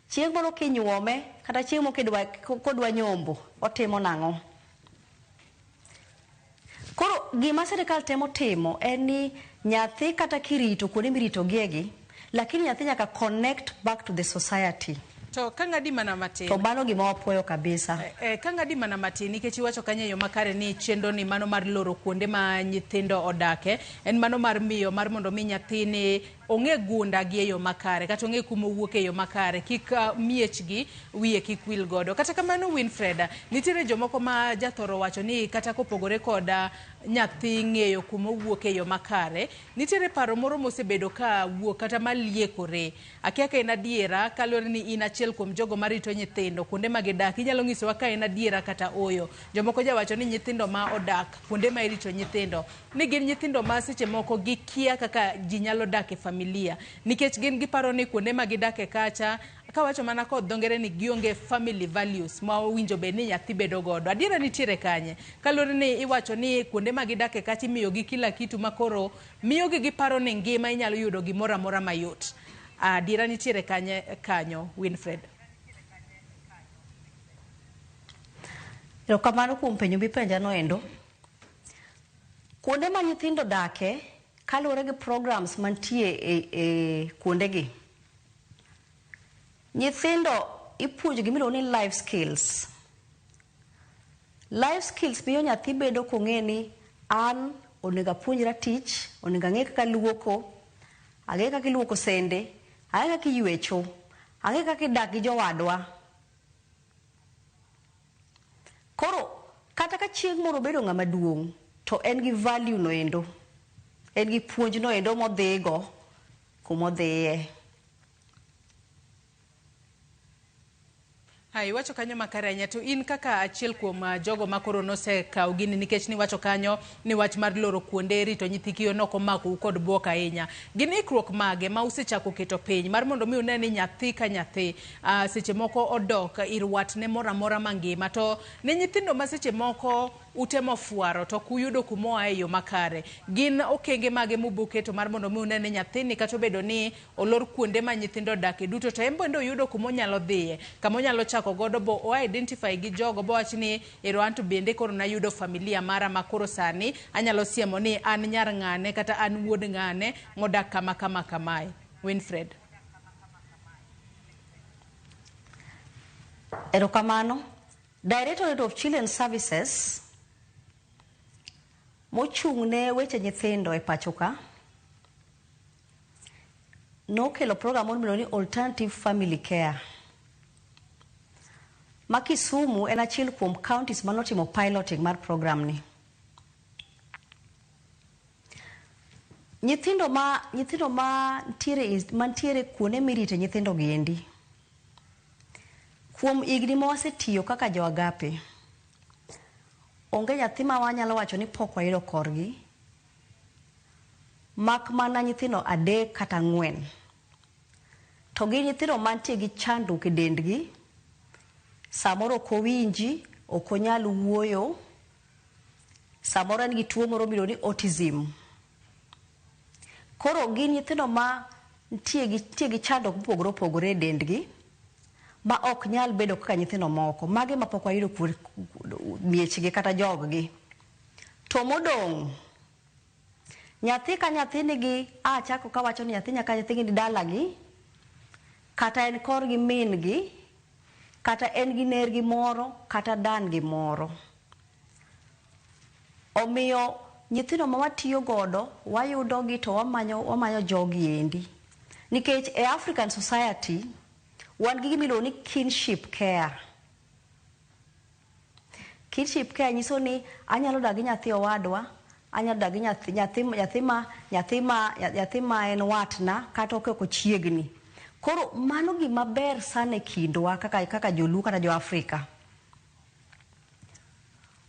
Chieng' moro kinyuome kata chieng' moro kodwa nyombo, otimo nang'o? Koro gima sirikal temo timo en ni nyathi kata kirito kuonde miritogiegi, lakini nyathi nyaka connect back to the society. To ka ng'adi mana matin. To mano gima wapuoyo kabisa. Ka ng'adi mana matin nikech iwacho kanyo e yo makare ni chenro ni mano mar loro kuonde ma nyithindo odake en mano mar miyo mar mondo mi nyathini ong'e gunda gi e yo makare kata ong'e kuma owuok e yo makare kik miechgi wiye kik wil godo. Kata kamano Winfreda, nitiere jomoko ma jathoro wacho ni kata kopogore kod nyathi ng'eyo kuma owuok e yo makare, nitiere paro moro mosebedo ka wuok kata maliekore. Akia ka en adiera kaluwore ni in achiel kuom jogo marito nyithindo kuonde ma gidak, inyalo nyisowa ka en adiera kata ooyo. Jomoko jawacho ni nyithindo ma odak kuonde ma irito nyithindo ni gin nyithindo ma seche moko gikia kaka ji nyalo dak e familia nikech gin giparo ni kuonde ma gidake kacha kawacho mana kod dho ngere ni gionge family values ma owinjo bed ni nyathi bedo godo. Adiera nitiere kanye? Kaluwore ni iwacho ni kuonde ma gidake kacha imiyogi kila kitu ma koro miyogi giparo ni ngima inyalo yudo gimoro amora mayot. Adiera nitiere kanye kanyo, Winfred? Erokamano kuom penjo mipenja no endo. Kuonde ma nyithindo dake kaluwore gi programs mantie e kuondegi, nyithindo ipuonjo gima iluongo ni life skills. Life skills miyo nyathi bedo kong'e ni an onego apuonjra tich, onego ang'e kaka luoko, ang'e kaka iluoko sende, ang'e kaka iywecho, ang'e kaka idak gi jowadwa. Koro kata ka chieng' moro obedo ng'ama duong', to en gi value no endo, en gi puonj no endo modhigo kumodhiye. Ha, iwacho kanyo makare ahinya. To in kaka achiel kuom jogo ma koro nosekawo gini, nikech niwacho kanyo ni wach mar loro kuonde rito nyithi kiyo nok omakou kod buok ahinya. Gin ikruok mage ma usechako keto piny mar mondo mi une ni nyathi ka nyathi seche moko odok ir watne moro amora mangima, to ne nyithindo ma seche moko utemo fwaro to ok uyudo kuma oa e yo makare, gin okenge mage muboketo mar mondo mi une ni nyathini kata obedo ni olor kuonde ma nyithindo odake duto to en bende oyudo kuma onyalo dhiye, kama onyalo chako godo bo o identify gi jogo bowach ni ero an to bende koro nayudo familia mara ma koro sani anyalo siemo ni an nyar ng'ane kata an wuod ng'ane modak kama kama kamae. Winfred. Erokamano. Directorate of Children's Services mochung' ne weche nyithindo e pacho ka nokelo program moro miluongo ni Alternative Family Care. Ma Kisumu en achiel kuom counties manotimo piloting mar program ni. Nyithindo ma nyithindo ma ntiere mantiere kuonde mirite nyithindo gi endi. Kuom higni ma wasetiyo kaka jo Agape, onge nyathi ma wanyalo wacho ni pok wayudo korgi, mak mana nyithindo 3 kata 4. To gin nyithindo mantie gi chandruok e dendgi, samoro ok owinji, ok onyal wuoyo, samoro en gi tuo moro miluongo ni autism. Koro gin nyithindo ma nitie gi chandruok mopogore opogore e dendgi, ma ok nyal bedo kaka nyithindo moko. Mage ma pok wayudo miechgi kata joggi. To modong', nyathi ka nyathi nigi, achako kawacho ni nyathi nyaka nyathi nigi dalagi, kata en korgi min-gi, kata en gi nergi moro, kata dan gi moro. Omiyo nyithindo ma watiyo godo, wayudo gi to wamanyo jogi endi. Nikech e African society, wan gi gima iluongo ni kinship care. Kinship care nyiso ni anyalo dak gi nyathi owadwa, anyalo dak gi nyathi ma en watna, kata ok ochiegni. Koro mano gima ber sana e kindwa kaka Joluo kata jo Afrika.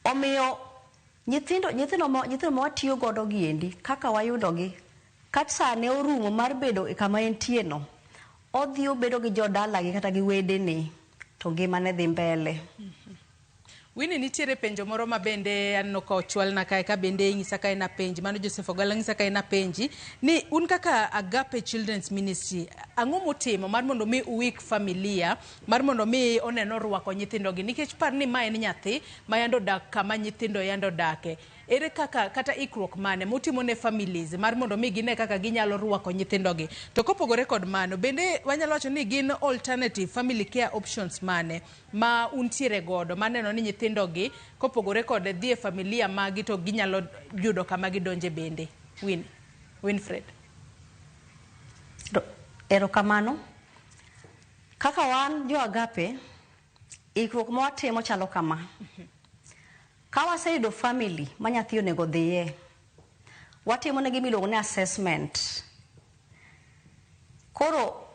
Omiyo nyithindo ma watiyo godo gi endi, kaka wayudogi, kata sa ne orumo mar bedo e kama entie no, odhi obedo gi jodalagi kata gi wedene, to ngimane dhi mbele. Winnie, nitiere penjo moro ma bende aneno ka ochwalna kae, ka bende inyisa ka en apenji, mano Joseph Ogala nyisa ka en apenji, ni un kaka Agape Children's Ministry, ang'o mutimo mar mondo mi uik familia, mar mondo mi oneno rwako nyithindogi, nikech par ni ma en nyathi ma yando dak kama nyithindo yando dake. Ere kaka kata ikruok mane mutimo ne families mar mondo mi gine kaka ginyalo rwako nyithindogi? To kopogore kod mano, bende wanyalo wacho ni gin alternative family care options mane ma untiere godo maneno ni nyithindogi kopogore kod dhi e familia magi to ginyalo yudo kama gidonje bende? Winfred. Erokamano. Kaka wan jo Agape, ikruok ma watimo chalo kama. Ka waseyudo family ma nyathi onego dhiye, watimo ne gima iluongo ni assessment. Koro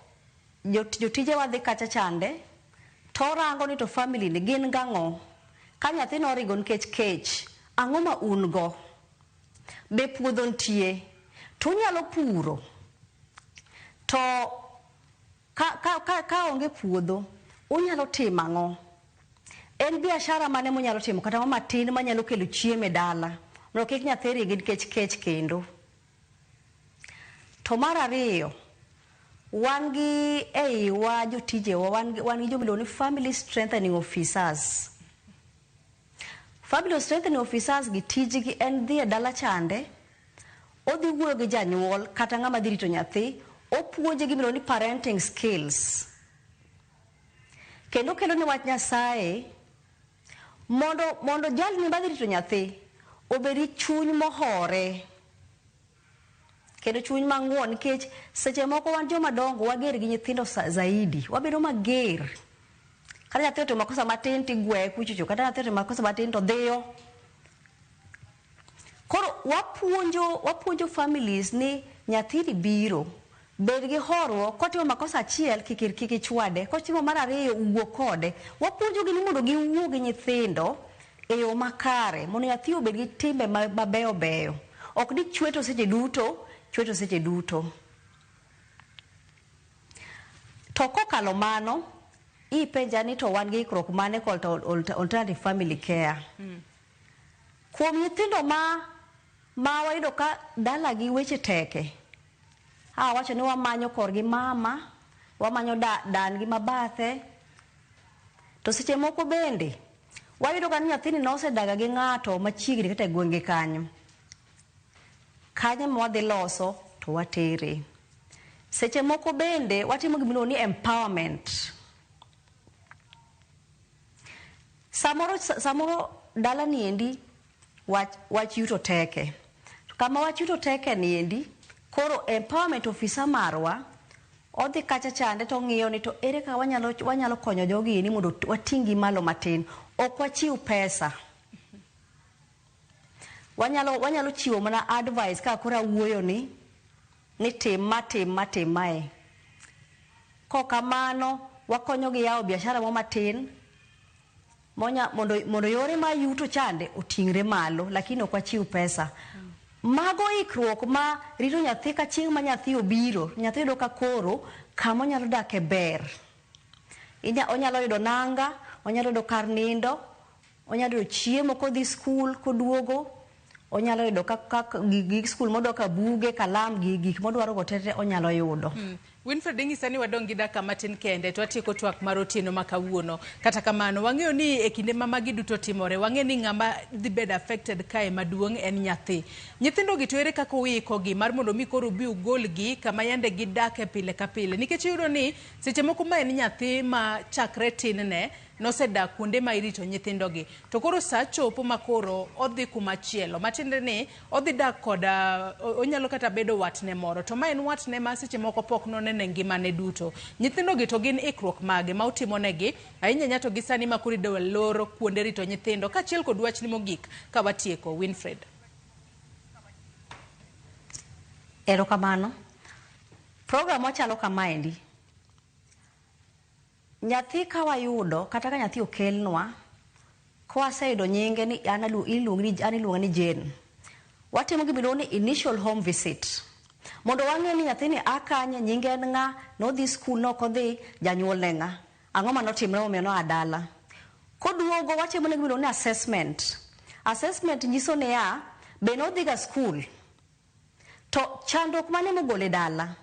jotijewa dhi kacha chande, to rango ni to family ni gin gang'o. Ka nyathi noringo nikech kech, ang'o ma un go? Be puodho nitie? To unyalo puro. To ka onge puodho, unyalo timo ang'o? En biashara mane munyalo timo kata matin manyalo kelo chiemo e dala mondo kik nyathi ringi nikech kech kendo. To mar ariyo, wan gi eiwa jotijewa, wan gi joma iluongo ni family strengthening officers. Family strengthening officers gi tijgi en dhi e dala chande, odhi wuoyo gi janyuol kata ng'ama dhi rito nyathi, opuonje gima iluongo ni parenting skills. Kendo kelo ni wach Nyasaye mondo jalni madhi rito nyathi obed gi chuny mohore kendo chuny mang'won, nikech seche moko wan joma dongo wager gi nyithindo zaidi, wabedo mager. Kata nyathi otimo makosa matin tigweye kuchocho, kata nyathi otimo makosa matin to dhiyo. Koro wapuonjo families ni nyathini biro, bed gi horuok, kotimo makosa achiel kik ichwade, kotimo mar ariyo wuo kode. Wapuonjogi ni mondo giwuo gi nyithindo e yo makare, mondo nyathi obed gi timbe mabeyo beyo. Ok ni chweto seche duto, chweto seche duto. To kokalo mano, ipenja ni to wan gi ikruok mane kod alternative family care. Kuom nyithindo ma wayudo ka dalagi weche teke, wacho ni wamanyo korgi mama, wamanyo dan gi mabathe. To seche moko bende wayudo ka nyathini nosedaga gi ng'ato machiegni kata e gwenge kanyo. Kanyo ma wadhi loso to watere. Seche moko bende watimo gima iluongo ni empowerment. Samoro dala niendi wach yuto teke. Kama wach yuto teke niendi, koro empowerment officer marwa Odhi kacha chande to ong'iyo ni to ere kaka wanyalo konyo jogi ni mondo wating' gi malo matin. Ok wachiw pesa. Wanyalo chiwo mana advice ka koro awuoyo ni tim ma, tim ma, tim mae. Kok kamano, wakonyo gi yawo biashara mo matin mondo yore mar yuto chande oting're malo, lakini ok wachiw pesa. Mago ikruok ma rito nyathi ka chieng' ma nyathi obiro, nyathi yudo ka koro kama onyalo dake ber. Onyalo yudo nanga, onyalo yudo kar nindo, onyalo yudo chiemo kodhi skul koduogo, onyalo yudo gik skul modwa ka buge, kalam, gi gik modwaro go tete onyalo yudo. Winfred, inyisa ni wadong' gi dakika matin kende to watieko twak mar otieno ma kawuono. Kata kamano, wang'eyo ni e kinde ma magi duto timore, wang'eyo ni ng'ama dhi bedo affected kae maduong' en nyathi. Nyithindo gi to ere kaka uikogi mar mondo mi koro ubi ugolgi kama yande gidake pile ka pile? Nikech iyudo ni seche moko ma en nyathi ma chakre tinne nosedak kuonde ma irito nyithindogi. To koro sa chopo ma koro odhi kuma chielo. Matiende ni odhi dak koda, onyalo kata bedo watne moro. To ma en watne ma seche moko pok noneno e ngimane duto. Nyithindogi to gin ikruok mage ma utimonegi? Ahinya ahinya to gi sani ma koro idwa loro kuonde rito nyithindo. Kaachiel kod wachni mogik ka watieko, Winfred. Erokamano. Program machalo kamaendi, nyathi ka wayudo, kata ka nyathi okelnwa, kwaseyudo nyinge ni an iluonga ni Jane. Watimo gima iluongo ni initial home visit. Mondo wang'e ni nyathini a kanye, nyinge en ng'a, nodhi skul nok odhi, janyuolne ng'a. Ang'o manotimre momiyo noa dala. Koduogo watimo ne gima iluongo ni assessment. Assessment nyiso niya, be nodhi ga skul, to chandruok mane mogole dala.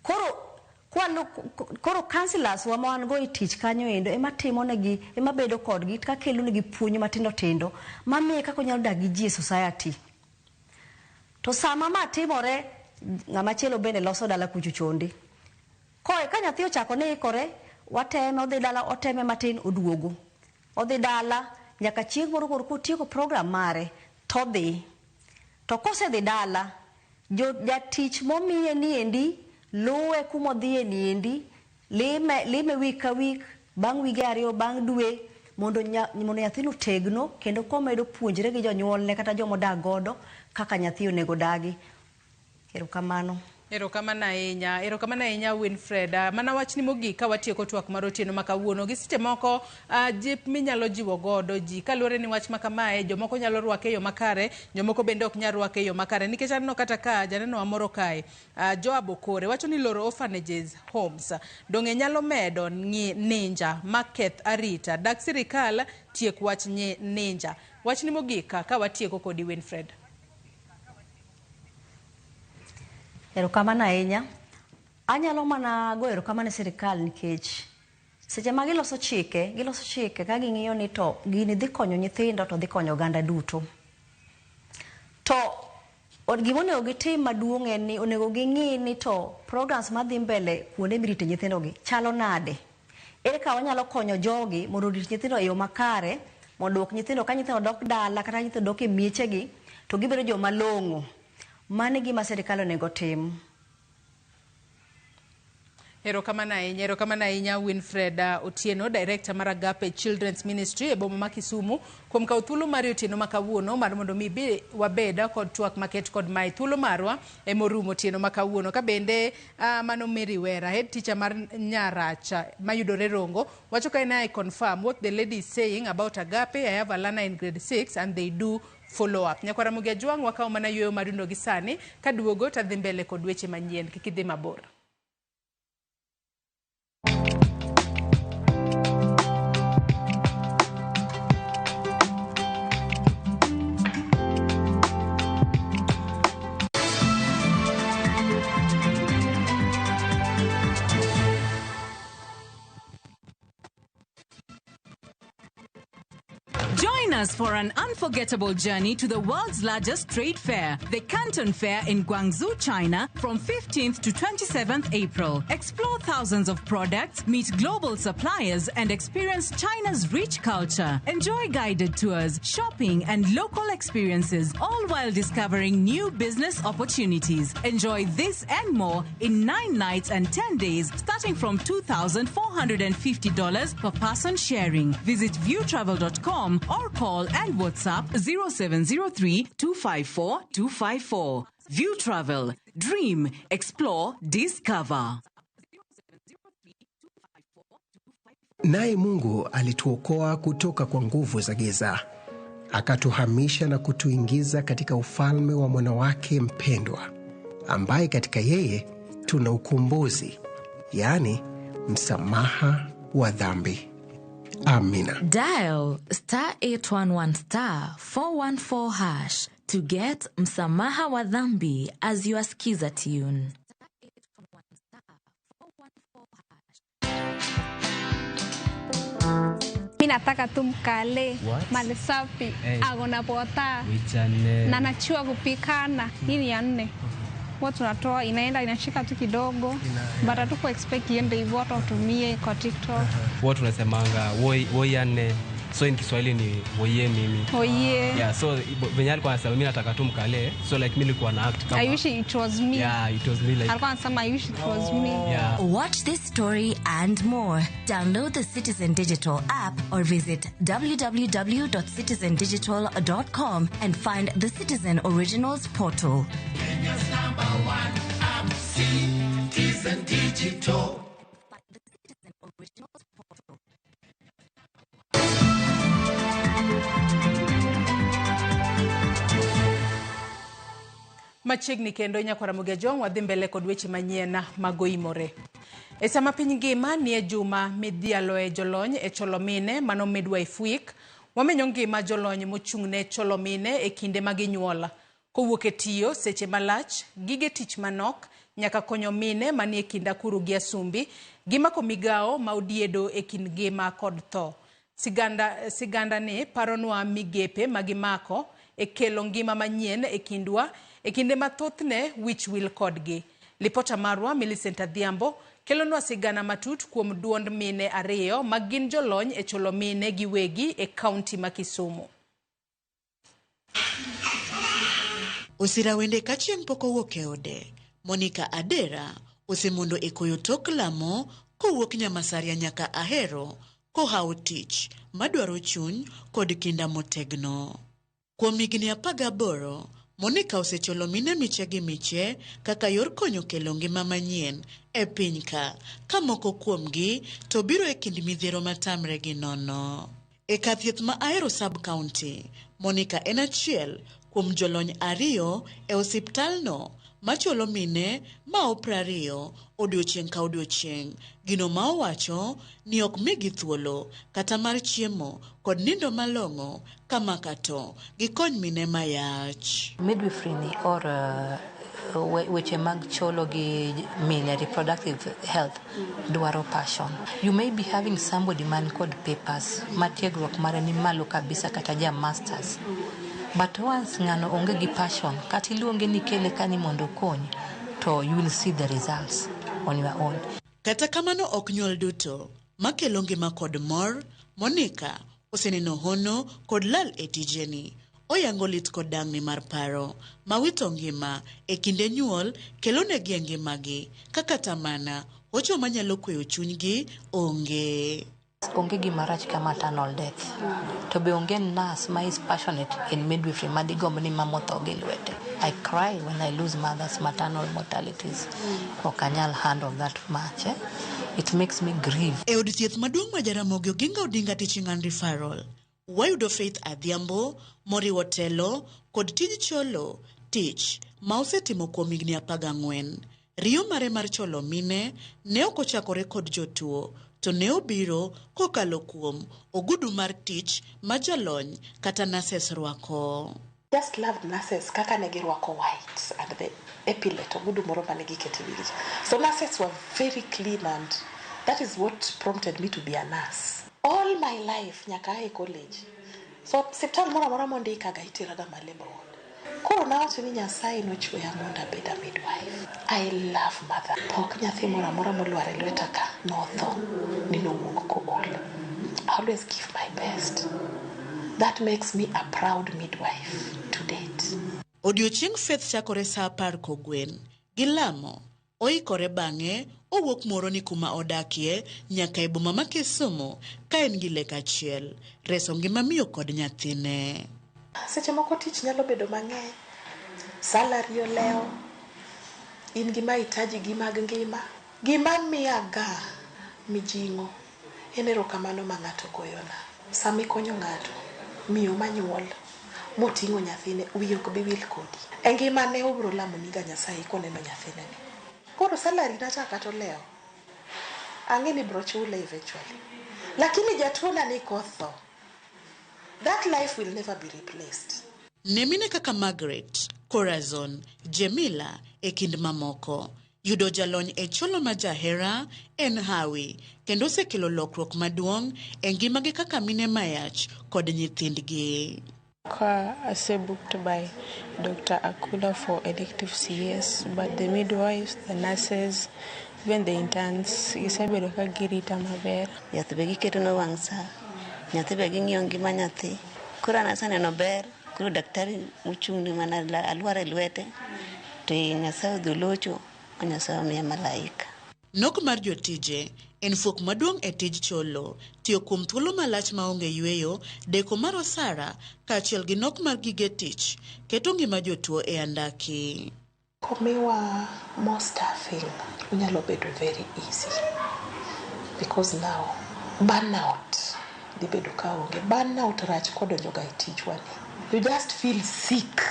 Koro counselors wa ma wan go e tich kanyo endo ema timo negi, ema bedo kodgi ka kelo negi puonj matindo tindo mamiye kaka onyalo dak gi ji e society. To sama ma timore, ng'ama chielo bende loso dala kucho chonde. Ka nyathi ochako ni ikore, wateme, odhi dala, oteme matin, oduogo. Odhi dala, nyaka chieng' moro koro kotieko program mare, to odhi. To kosedhi dala, jatich momiye niendi, luwe kumodhiye niendi, lime week ka week, bang' wige ariyo, bang' dwe, mondo nyathino otegno, kendo komedo puonjre gi jonyuolne kata jomodak godo, kaka nyathi onego dagi. Erokamano. Erokamano ahinya, erokamano ahinya Winfred. Mana wachni mogik ka watieko twak mar otieno ma kawuono. Gi seche moko jip minyalo jiwo godo ji kaluwore ni wach ma kamae jomoko nyalo rwake e yo makare, jomoko bende ok nyal rwake e yo makare. Nikech aneno kata ka janeno moro kae, Joab Okore wacho ni loro orphanages homes dong'e nyalo medo ninja maketh arita. Dak sirikal tiek wach ninja. Wachni mogik ka watieko kodi Winfred. Erokamano ahinya. Anyalo mana goyo erokamano ne sirikal nikech seche ma giloso chike, giloso chike ka ging'iyo ni to gini dhi konyo nyithindo to dhi konyo oganda duto. To gima onego gitim maduong' en ni onego ging'i ni to programs madhi mbele kuonde mirite nyithindogi chalo nade. Ere kaka wanyalo konyo jogi mondo orit nyithindo e yo makare, mondo duok nyithindo ka nyithindo dok dala kata nyithindo dok e miechegi to gibedo joma long'o. Mano e gima sirikal onego tim. Erokamano ahinya, erokamano ahinya Winfred Otieno, Director mar Agape Children's Ministry e boma ma Kisumu, kuom kawo thuolo mari otieno ma kawuono mar mondo mi bi wabed kod twak maket kod mae. Thuolo marwa ema orumo otieno ma kawuono. Ka bende mano Mary Wera, head teacher mar Nyaracha mayudore Rongo, wacho ka en I confirm what the lady is saying about Agape. I have a learner in grade 6 and they do follow up. Nyakwara Ramogi Ajwang' wakawo mana yueyo madundo gi sani, kaduogo tadhi mbele kod weche manyien. Kik idhi mabor. Join us for an unforgettable journey to the world's largest trade fair, the Canton Fair in Guangzhou, China, from 15th to 27th April. Explore thousands of products, meet global suppliers, and experience China's rich culture. Enjoy guided tours, shopping, and local experiences, all while discovering new business opportunities. Enjoy this and more in 9 nights and 10 days, starting from $2,450 per person sharing. Visit viewtravel.com or call and WhatsApp 0703 254 254. View Travel. Dream, explore, discover. Naye Mungu alituokoa kutoka kwa nguvu za giza, akatuhamisha na kutuingiza katika ufalme wa mwana wake mpendwa, ambaye katika yeye tuna ukombozi, yaani msamaha wa dhambi. Amina. Dial star 811 star 414 hash to get Msamaha wa Dhambi as your skiza tune. Mi nataka tu mkale What? mali safi Hey. agona pota Wichane. na nachua kupikana. Hii ni ya nne huwa tunatoa inaenda inashika tu kidogo, but hatuko expect iende hivyo, watu watumie kwa TikTok. Huwa tunasemanga woi woiane. So in Kiswahili ni woye mimi. Oye. Yeah, so venye alikuwa anasema mimi nataka tu mkale. So like mimi nilikuwa na act kama I wish it was me. Yeah, it was me like Alikuwa anasema I wish it was me. Yeah. Watch this story and more. Download the Citizen Digital app or visit www.citizendigital.com and find the Citizen Originals portal. Kenya's number one app, Citizen Digital. Machiegni kendo nyakwar Ramogi Ajwang' wadhi mbele kod weche manyien magoimore. E sama piny ngima nie juma midhialoe jolony e cholo mine mano Midwife Week, wamenyo ngima jolony mochung' ne cholo mine e kinde ma ginyuol. Kowuok e tiyo seche malach, gige tich manok, nyaka konyo mine manie kind akuru gi asumbi, gimako migawo ma odiedo e kind ngima kod tho. Siganda, siganda ni paronwa migepe ma gimako e kelo ngima manyien e kindwa e kinde ma thothne wich wil kodgi. Lipota marwa Millicent Adhiambo kelonwa sigana matut kuom duond mine ariyo ma gin jolony e cholo mine giwegi e kaunti ma Kisumu. Osira wende ka chieng' pok owuok e ode, Monica Adera osemondo e koyo tok lamo kowuok Nyamasaria nyaka Ahero kohawo tich madwaro chuny kod kinda motegno. Kuom higni 18, Monica osecholo mine miche gi miche kaka yor konyo kelo ngima manyien e piny ka, ka moko kuomgi to biro e kind midhiero matamre gi nono. E kar thieth ma Ahero Sub-County, Monica en achiel kuom jolony ariyo e osiptalno macholo mine mao 20 odiochieng' ka odiochieng', gino ma owacho ni ok migi thuolo kata mar chiemo kod nindo malong'o kamaka to gikony mine mayach. Midwifery ni or weche mag cholo gi mine reproductive health dwaro passion. You may be having somebody man kod papers ma tiegruok mare ni malo kabisa kata ja masters. But once ng'ano onge gi passion, kata iluonge ni kele kani mondo okonyi, to you will see the results on your own. Kata kamano ok nyuol duto makelo ngima kod mor, Monica oseneno hono kod lal e tijeni. Oyango lit kod dang'ni mar paro ma wito ngima e kinde nyuol kelonegi e ngimagi, ka kata mana hocho manyalo kweyo chunygi onge. Onge gima rach ka maternal death. To be onge nurse ma is passionate in midwifery ma digomb ni mama otho gi lwete. I cry when I lose mothers maternal mortalities. Ok anyal handle that much. It makes me grieve. E od thieth maduong' ma Jaramogi Oginga Odinga Teaching and Referral, wayudo Faith Adhiambo moriwo telo kod tij cholo tich ma osetimo kuom higni 14. Riyo mare mar cholo mine ne ok ochakore kod jotuo, to ne obiro kokalo kuom ogudu mar tich ma jolony kata nurses rwako. Just loved nurses kaka ne girwako white and the epaulet ogudu moro mane giketo e wigi. So nurses were very clean and that is what prompted me to be a nurse. All my life nyaka ae college. So osiptal moro amora mondikaga iteraga ma labor ward. Koro nawacho ni Nyasaye nochweya mondo abed a midwife. I love mother. Pok nyathi moro amora molwar e lweta ka notho ni nowuok kool. I always give my best. That makes me a proud midwife to date. Odiochieng Faith chakore saa 10 kogwen. Gi lamo, oikore bang'e owuok Muhoroni kuma odakie nyaka e boma ma Kisumu ka en gi lek achiel, reso ngima miyo kod nyathine. Seche moko tich nyalo bedo mang'eny, salary olewo, in gi mahitaji gi mag ngima. Gima miya ga mijing'o en erokamano ma ng'ato goyona. Sama ikonyo ng'ato, miyo manyuol moting'o nyathine, wiye ok bi wil kodi. E ngimane obiro lamoniga Nyasaye koneno nyathine ni. Koro salary na cha kata olewo, ang'e ni ibiro chule eventually. Lakini jatuo na ni kotho, that life will never be replaced. Ne mine kaka Margaret, Corazon, Jemila e kind mamoko, yudo jalony e cholo ma jahera en hawi kendo osekelo lokruok maduong' e ngimagi kaka mine mayach kod nyithindgi. Ka ase booked by Dr. Akula for elective CS, but the midwives, the nurses, even the interns, gisebedo ka girita maber. Yath be giketo wang' sa, nyathi be ging'iyo ngima nyathi. Koro an aseneno ber, koro daktari mochung' ne mana alwar e lwete, to Nyasaye odhi olocho, Nyasaye omiya malaika. Nok mar jotije en fuok maduong' e tij cholo, tiyo kuom thuolo malach maonge yweyo, deko mar osara kaachiel gi nok mar gige tich keto ngima jotuo e andaki. Komiwa more staffing, onyalo bedo very easy. Because now, burnout dhi bedo ka onge. Burnout rach kodonjo ga e tijwa ni. You just feel sick.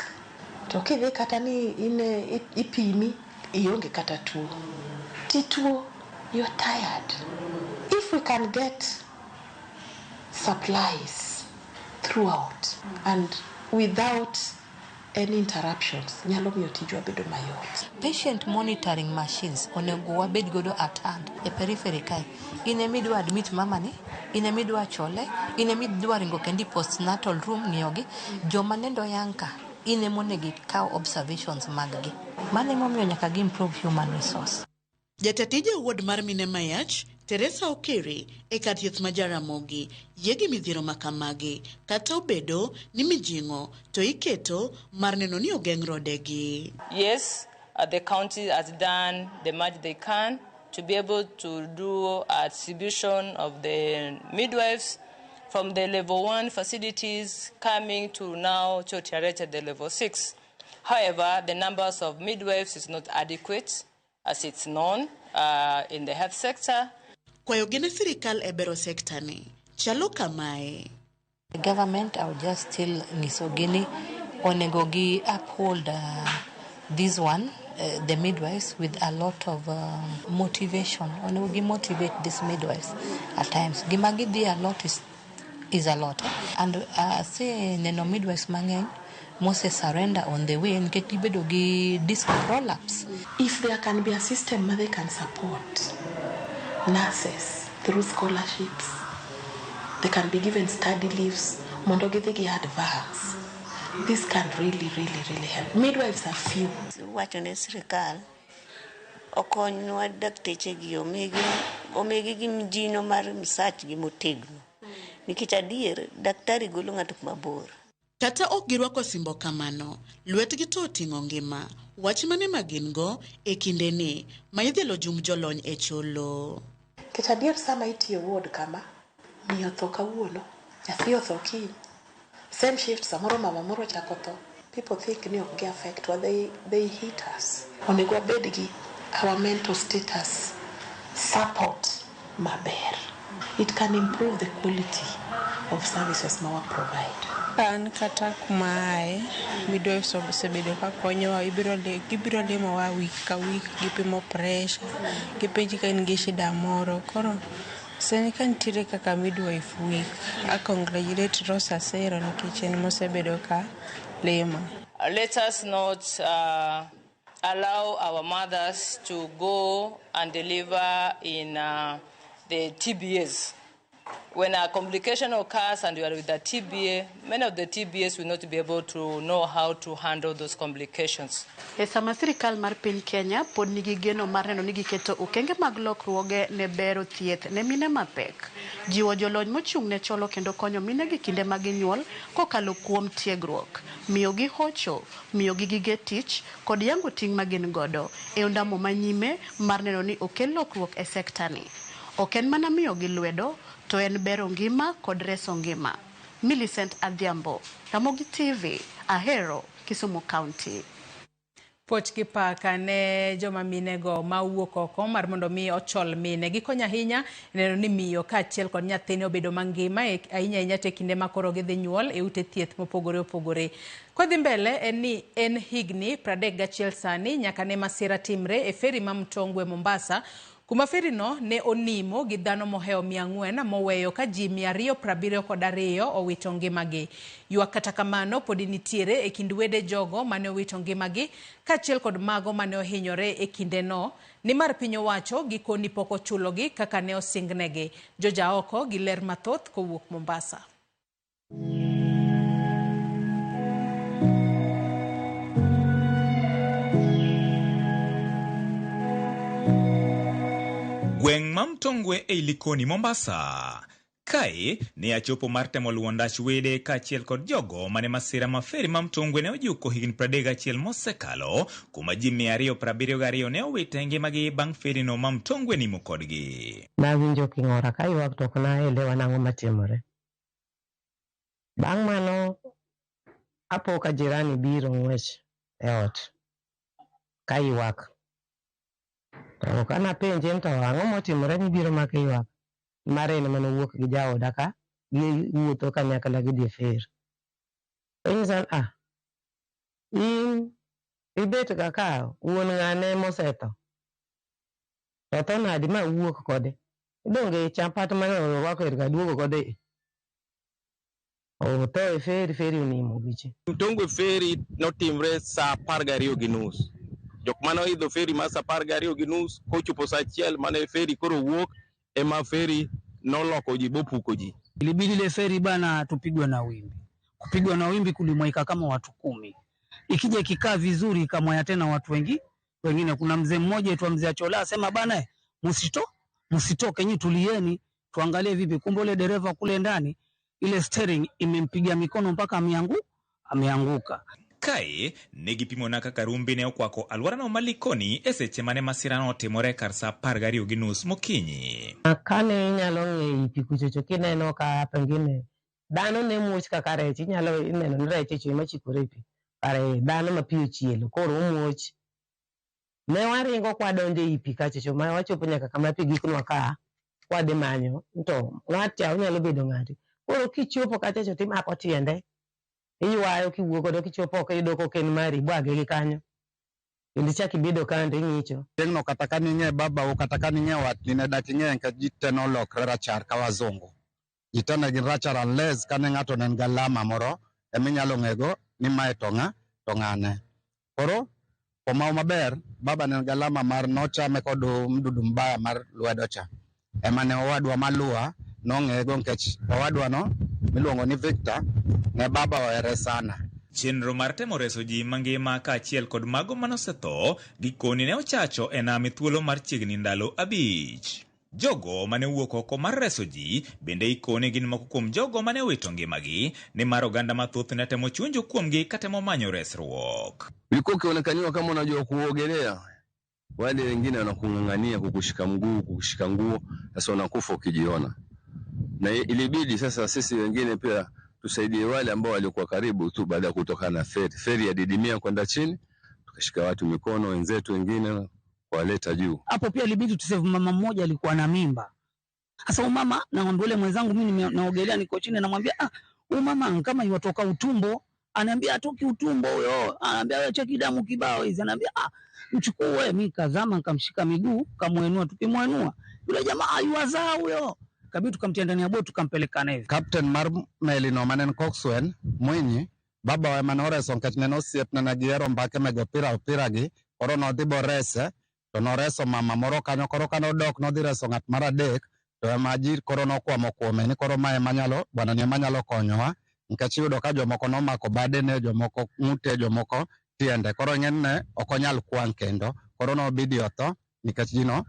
To kidhi kata ni in ipimi, ionge kata tuo. Tituo, you're tired. If we can get supplies throughout and without any interruptions, nyalo miyo tijwa bedo mayot. Patient monitoring machines onego wabed godo at hand e periphery kae. In ema idwa admit mama ni, in ema idwa chole, in ema idwa ringo kendi postnatal room ng'iyogi. Joma nendo yang ka, in ema onego ikaw observations mag gi. Mano emomiyo nyaka gi improve human resource. Jata tije ward mar mine mayach, Teresa Okere, e kar thieth ma Jaramogi, yie gi midhiero ma kamagi, kata obedo ni mijing'o to iketo mar neno ni ogeng' rodegi. Yes, the county has done the much they can to be able to do a distribution of the midwives from the level 1 facilities coming to now to at the level 6. However, the numbers of midwives is not adequate as it's known in the health sector. Kwayo gi ne sirikal e bero sekta ni chalo kamae. The government, I would just still nyisogi ni onego gi uphold this one, the midwives, with a lot of motivation. Onego gi motivate these midwives at times. Gima gidhi a lot is a lot. And ase neno midwives mang'eny mose surrender on the way nikech gibedo gi disc prolapse. If there can be a system where they can support nurses through scholarships, they can be given study leaves, mondo gidhi gi advance. This can really, really, really help. Midwives are few. Wacho ne sirikal okonywa daktechegi omigi gi mijino mar msachgi motegno. Nikech adier, daktari golo ng'ato kuma bor. Kata ok girwako simbo kamano, lwetgi to oting'o ngima. Wach mane ma gin go e kindeni ma idhielo jumb jolony e cholo. Nikech adier sama itiyo ward kama, miyo tho kawuono, nyathi otho kiny. Same shift samoro mama moro chako tho. People think ni ok gi affect wa, they hit us. Onego wabed gi our mental status support maber. It can improve the quality of services ma wa provide. An kata kuma aye, midwives osebedo ka konyowa, gibiro limowa week ka week, gipimo pressure, gipenji ka in gi shida moro. Koro sani ka nitiere kaka midwife week, a congratulate Rose Asero nikech en mosebedo ka lima. Let us not allow our mothers to go and deliver in the TBAs. When a complication occurs and you are with a TBA, many of the TBAs will not be able to know how to handle those complications. E sama sirikal mar piny Kenya pod nigi geno mar neno ni giketo okenge mag lokruoge ne bero thieth ne mine mapek, jiwo jolony mochung' ne cholo kendo konyo mine gi kinde ma ginyuol kokalo kuom tiegruok, miyogi hocho, miyogi gige tich kod yango ting' ma gin godo e ondamo manyime mar neno ni okel lokruok e sekta ni. Ok en mana miyogi lwedo, to en bero ngima kod reso ngima. Millicent Adhiambo, Ramogi TV, Ahero, Kisumu County. Puoch gi paka ne joma minego ma wuok oko mar mondo mi ochol mine. Gikonyo ahinya neno ni miyo kaachiel kod nyathine obedo mangima ahinya ahinya te kinde ma koro gidhi nyuol e ute thieth mopogore opogore. Kodhi mbele en ni en higni 31 sani nyaka ne masira timre e feri ma Mtongwe Mombasa, kuma feri no ne onimo gi dhano mohewo 400 moweyo ka ji 272 owito ngimagi. Ywak kata kamano podi nitiere e kind wede jogo mane owito ngimagi kaachiel kod mago mane ohinyore e kindeno, nimar piny owacho gikoni pok ochulogi kaka ne osingnegi. Jojaoko gi ler mathoth kowuok Mombasa. Gweng' ma Mtongwe ei Likoni, Mombasa. Kae ne achopo mar temo luwo ndach wede kaachiel kod jogo mane masira ma feri ma Mtongwe ne ojuko higni 31 mosekalo, kuma ji 272 ne owito ngimagi bang' ferino ma Mtongwe nimo kodgi. Nawinjo king'ora ka ywak to ok naelewa nang'o matimore. Bang' mano apo ka jirani biro ng'wech e ot ka ywak. To kanapenje to ang'o motimore mibiro mak ywak? Mare en mane owuok gi jaoda ka giwuotho kanyakla gidhi e feri. Onyisa ni in ibet ga ka wuon ng'ane mosetho. To tho nadi ma wuok kode? Donge chapat mane orwako er ga duogo kode. Otho e feri, feri onimo giche. Mtongwe feri notimre saa 12:30. Jok mane oidho feri mar saa 12:30 kochopo saa 1 mane feri koro wuok ema feri noloko ji bopuko ji. Ilibidi ile feri bana tupigwe na wimbi. Kupigwa na wimbi kulimwaika kama watu 10. Ikija ikikaa vizuri ikamwaya tena watu wengi wengine. Kuna mzee mmoja aitwa Mzee Achola asema bana msitoke nyinyi, tulieni tuangalie vipi. Kumbe ile dereva kule ndani ile steering imempiga mikono mpaka ameanguka. Kae negipimona kaka rumbi ne okwako alworano ma Likoni e seche mane masirano otimore kar saa 12:30 mokinyi. Kane inyalo ng'eyo pi kuchocho kineno ka pengine dhano ne muoch kaka rech, inyalo neno ni rech ochwe machikore e pi, kare dhano ma pi ochielo koro omuoch. Ne waringo kwadonjo ei pi kachocho ma wachopo nyaka kama pi giknwa ka kwadhi manyo to ng'at cha onyalo bedo ng'ati. Koro kichopo kachacho timako tiende iywayo kiwuok godo kichopo oko iyudo ka ok en mari ibwage gi kanyo kendo ichak ibedo kando ing'icho. Chieng'no kata ka ning'e babau kata ka ning'e watni ne dak ing'e nikech ji te nolokre rachar ka wazungu. Ji te ne gin rachar unless kane ng'ato ne en gi alama moro eminyalo ng'ego ni mae to ng'a to ng'ane. Koro komao maber baba ne en gi alama mar nochame kod mdudu mbaya mar lwedo cha. Ema ne owadwa maluwa nong'ego nikech owadwa no miluongo ni Victor ne baba ohere sana. Chenro mar temo reso ji mangima kaachiel kod mago manosetho gikoni ne ochacho e nam e thuolo mar chiegni ndalo 5. Jogo mane owuok oko mar reso ji bende ikoni gin moko kuom jogo mane owito ngimagi, nimar oganda mathoth ne temo chunjo kuomgi katemo manyo resruok. Ulikuwa ukionekaniwa kama unajua kuogelea, wale wengine wanakung'ang'ania kukushika mguu, kukushika nguo, sasa unakufa ukijiona. Na ilibidi sasa sisi wengine pia tusaidie wale ambao walikuwa karibu tu baada ya kutoka na feri. Feri ya didimia kwenda chini, tukashika watu mikono wenzetu wengine kuwaleta juu. Hapo pia ilibidi tusave mama mmoja alikuwa na mimba. Sasa mama naomba yule mwenzangu mimi naogelea niko chini namwambia huyu mama kama yuatoka utumbo, ananiambia atoki utumbo huyo, ananiambia wewe cheki damu kibao hizi, ananiambia mchukue. Mimi kazama nikamshika miguu, kamuinua, tukimuinua yule jamaa ayuazaa huyo. Kabidi tukamtia ndani ya boti tukampeleka naye. Captain mar meli no mane en Coxswain Mwinyi, baba wa ema noreso nikech ne en osiepne ne gihero mbake mege opira gi, koro nodhi borese to noreso mama moro kanyo. Koro kane odok nodhi reso ng'at mar adek To ema ji koro nokwamo kuome ni koro mae ema nyalo bwana ni ema nyalo konyowa nikech iyudo ka jomoko nomako badene, jomoko ng'ute, jomoko tiende. Koro ng'enyne ok onyal kwang' kendo. Koro nobidi otho nikech ji no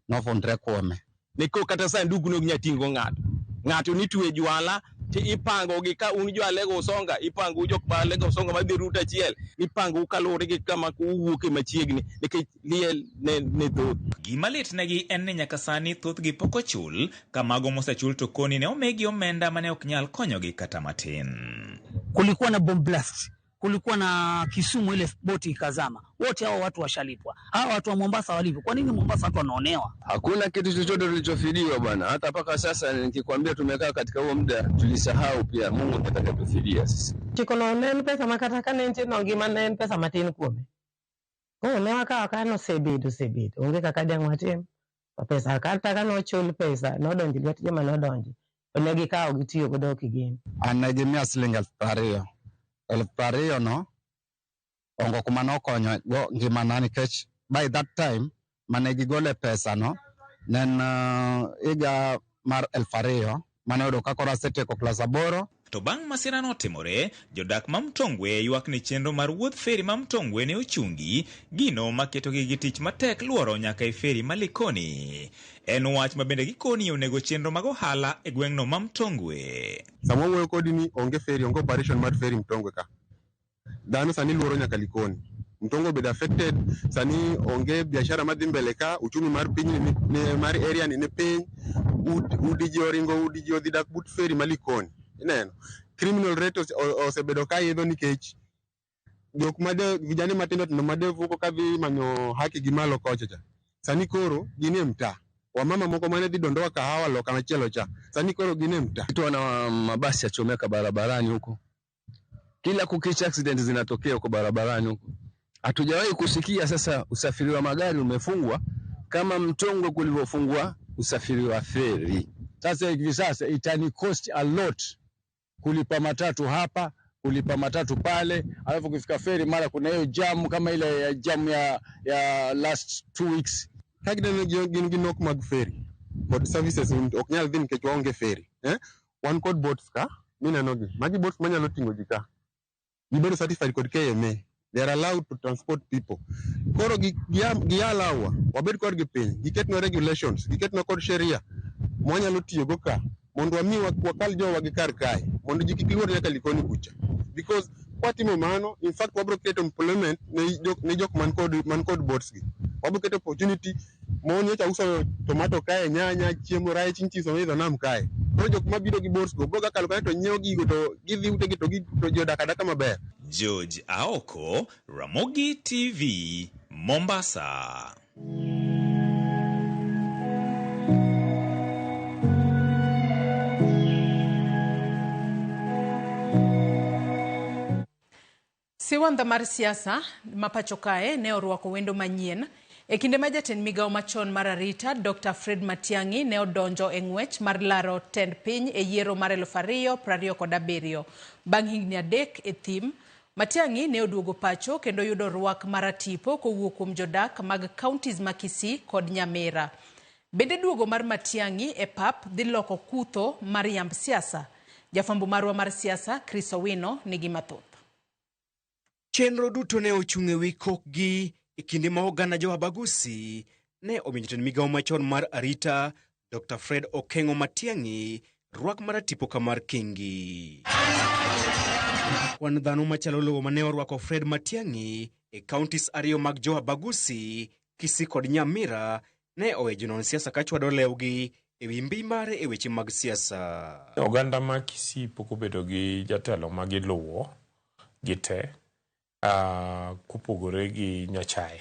nofundre kuome. Neko kata sanduku nok nyal ting'o ng'ato. Ng'ato nitwe jwala ti ipango gi ka un jo Alego Usonga, ipango jok ma Alego Usonga madhi rut achiel, ipango kaluwore gi kama uwuoke machiegni nikech liel ne thoth. Gima lit negi en ni nyaka sani thothgi pok ochul, ka mago mosechul to koni ne omigi omenda mane ok nyal konyogi kata matin. Kulikuwa na bomb blast, kulikuwa na Kisumu ile boti ikazama. Wote hao watu washalipwa. Hawa watu wa Mombasa walipwa. Kwa nini Mombasa watu wanaonewa? Hakuna kitu chochote tulichofidiwa bwana. Hata mpaka sasa nikikwambia tumekaa katika huo muda tulisahau pia Mungu atakayetufidia sisi. Chikono ne en pesa makata ka ne nitie no ngima ne en pesa matin kuome. Koro ne wakawo ka nosebedo osebedo. Onge kaka dang' watim. To pesa kata ka nochul pesa nodonjo lwet joma nodonjo. To ne gikawo gitiyo godo ok gin. An ne gimiya siling 20,000. 20,000 no ongo kuma nokonyo go ngimana nikech by that time mane gigole pesa no ne en higa mar 2000 mane oyudo ka koro asetieko klas 8. To bang' masira notimore, jodak ma Mtongwe ywak ni chenro mar wuodh feri ma Mtongwe ne ochungi, gino maketogi gi tich matek luoro nyaka e feri ma Likoni. En wach ma bende gikoni onego chenro mag ohala e gweng'no ma Mtongwe. Sama wuoyo kodi ni onge feri, onge operation mar feri Mtongwe ka. Dhano sani luoro nyaka Likoni. Mtongwe obedo affected, sani onge biashara madhi mbele ka, uchumi mar piny ni mar area ni piny, udi ji oringo, udi ji odhi dak but feri ma Likoni. Ineno, criminal rate osebedo ka idho nikech jok made vijana matindo tindo made vuko kadhi manyo haki gi malo kocha cha. Sani koro gin e mtaa. Wamama moko mane dhi dondoa kahawa loka machielo cha. Sani koro gin e mtaa. Tunaona mabasi yachomeka barabarani huko. Kila kukicha accident zinatokea huko barabarani huko. Hatujawahi kusikia sasa usafiri wa magari umefungwa kama Mtongwe kulivyofungwa usafiri wa feri. Sasa hivi sasa itani cost a lot kulipa matatu hapa, kulipa matatu pale, alafu kufika feri mara kuna hiyo jam kama ile ya jam ya last 2 weeks. Ka gineno gin gi nok mag feri kod services ok nyal dhi nikech waonge feri. Wan kod boats ka mineno gi. Magi boats manyalo ting'o ji ka. Gibedo certified kod KMA. They are allowed to transport people. Koro gi allow wabed kodgi piny, giketnwa regulations, giketnwa kod sheria mwanyalo tiyogo ka mondo wami wakal jowa gi kar kae mondo ji kik luor nyaka Likoni kucha. Because kwatimo mano, in fact wabro create employment ne jok man kod boats gi. Wabro keto opportunity mon nyocha uso tomato kae, nyanya, chiemo, rech, nchiso idho nam kae. Koro jok mabiro gi boats go bro gakalo kae to nyiewo gigo to gidhi utegi to ji odak adaka maber. George Aoko, Ramogi TV, Mombasa. Siwandha mar siasa ma pacho kae ne orwako wendo manyien e kinde ma jatend migawo machon mar arita Dr. Fred Matiang'i ne odonjo e ng'wech mar laro tend piny e yiero mar 2027. Bang' higni 3 e thim, Matiang'i ne oduogo pacho kendo yudo rwak maratipo kowuok kuom jodak mag counties ma Kisii kod Nyamira. Bende duogo mar Matiang'i e pap dhi loko kutho mar yamb siasa. Jafwambo marwa mar siasa Chris Owino nigi mathoth. Chenro duto ne ochung' e wi kokgi e kinde ma oganda jo Abagusi ne omiyo jatend migawo machon mar arita Dr. Fred Okengo Matiang'i rwak maratipo kamar kingi. Kwan dhano machalo lowo mane orwako Fred Matiang'i e counties 2 mag jo Abagusi, Kisii kod Nyamira ne owe jonon siasa kachwado lewgi e wi mbi mare e weche mag siasa. Oganda ma Kisii pok obedo gi jatelo ma giluwo gi te kopogore gi Nyachae.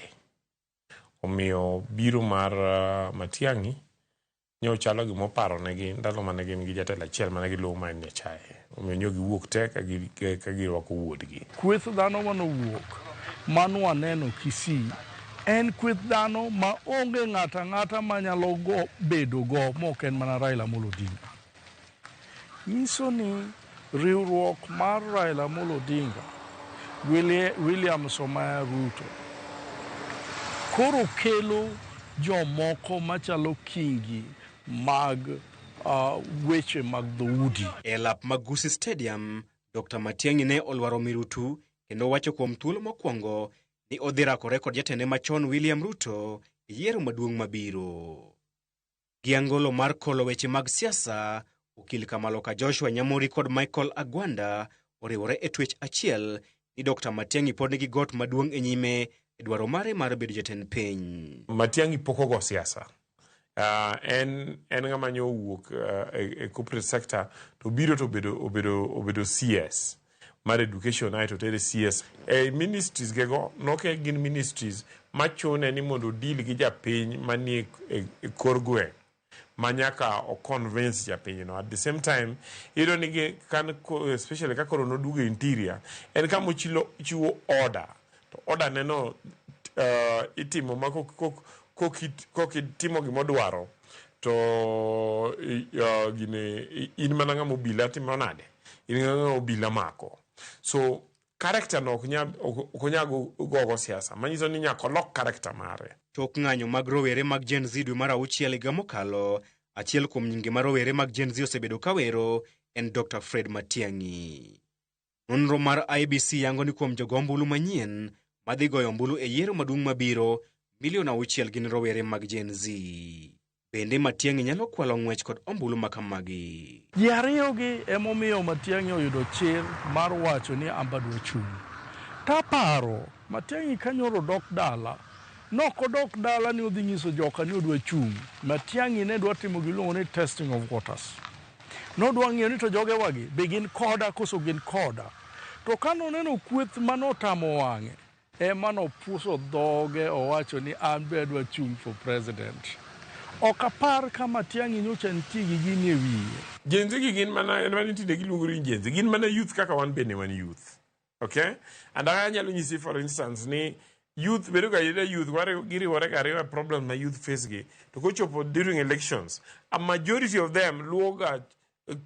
Omiyo biro mar Matiang'i nyo chalo gima negi ndalo mane gin gi jatelo achiel mane giluwo ma en Nyachae. Omiyo nyo giwuok te ka girwako wuodgi. Kweth dhano manowuok manwaneno Kisii en kweth dhano ma onge ng'ato ang'ata manyalo bedo go mok en mana Raila Amolo Odinga. Nyiso ni riwruok mar Raila Amolo Odinga, William Samoei Ruto koro kelo jomoko machalo Kingi mag weche mag dhoudi. E lap mag Gusii Stadium, Dr. Matiang'i ne olwaro mirutu kendo wacho kuom thuolo mokwongo ni odhi rakore kod jatende machon William Ruto e yiero maduong' mabiro. Gi angolo mar kolo weche mag siasa, okil Kamaloka Joshua Nyamori kod Michael Agwanda oriwore e twech achiel ni Dr. Matiang'i pod nigi got maduong' e nyime e dwaro mare mar bedo jatend piny. Matiang'i pok ogo siasa. En ng'ama nyo owuok e corporate sector to biro to obedo CS mar education aeto tere CS. E ministries gego noke gin ministries machune ni mondo deal gi japiny manie e kor gweng' ma nyaka o convince japinyno. At the same time, iyudo ni kan especially ka koro noduogo interior, en kama ochiwo order. To order neno itimo ma kokitimo gimodwaro to gine in mana ng'ama obila timo nade, in ng'ama obila mako. So character no ok onyal gogo siasa, manyiso ni nyaka olok character mare. Tok ng'anyo mag rowere mag Gen Z dwe mar auchiel higa mokalo, achiel kuom nyinge mar rowere mag Gen Z osebedo kawero en Dr. Fred Matiang'i. Nonro mar IBC yango ni kuom jogo ombulu manyien madhi goyo ombulu e yiero maduong' mabiro, milion 6 gin rowere mag Gen Z. Bende Matiang'i nyalo kwalo ng'wech kod ombulu makamagi. Ji ariyogi emomiyo Matiang'i oyudo chir mar wacho ni amba dwa chung'. Taparo Matiang'i kanyoro dok dala, nokodok dala ni odhi nyiso joka ni odwa chung'. Matiang'i ne dwa timo giluongo ni testing of waters. Nodwa ng'iyo ni to jogewagi be gin koda koso gin koda. To kanoneno kweth manotamo wang'e, ema nopuso dhoge owacho ni an be adwa chung' for president. Ok apar ka Matiang'i nyocha nitie gi gini e wiye. Gen Z gi gin mana en mana tinde giluongo ni Gen Z, gin mana youth kaka wan bende wan youth. Okay? And anyalo nyisi for instance ni youth bedo ga youth giriwore ga ariwa problem ma youth face gi. To kochopo during elections, a majority of them luwo ga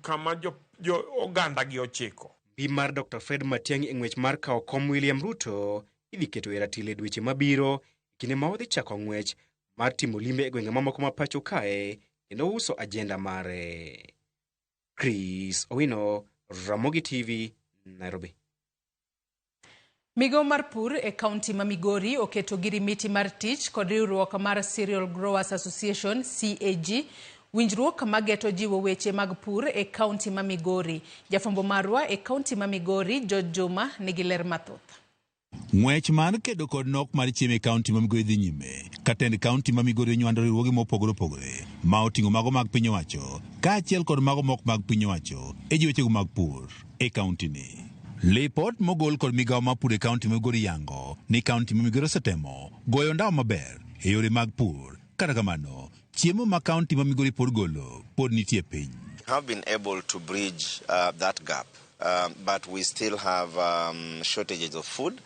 kama jo oganda gi ochiko. Mbi mar Dr. Fred Matiang'i e ng'wech mar kawo kom William Ruto idhi keto e ratil e dweche mabiro kinde ma odhi chako ng'wech mar timo limbe e gwenge mamoko ma pacho kae kendo uso ajenda mare. Chris Owino, Ramogi TV, Nairobi. Migawo mar pur e kaunti ma Migori oketo girimiti mar tich kod riwruok mar Cereal Growers Association CAG, winjruok mageto jiwo weche mag pur e kaunti ma Migori. Jafwambo marwa e kaunti ma Migori, George Juma, nigi ler mathoth. Ng'wech mar kedo kod nok mar chiemo e kaunti ma Migori dhi nyime, ka tend kaunti ma Migori onywando riwruoge mopogore opogore ma oting'o mago mag piny owacho kaachiel kod mago mok mag piny owacho e jiwo wechego mag pur e kaunti ni. Lipot mogol kod migawo mar pur e kaunti ma Migori yango ni kaunti ma Migori osetemo goyo ndawa maber e yore mag pur. Kata kamano, chiemo ma kaunti ma Migori pod golo pod nitie piny. Have been able to bridge that gap. But we still have shortages of food.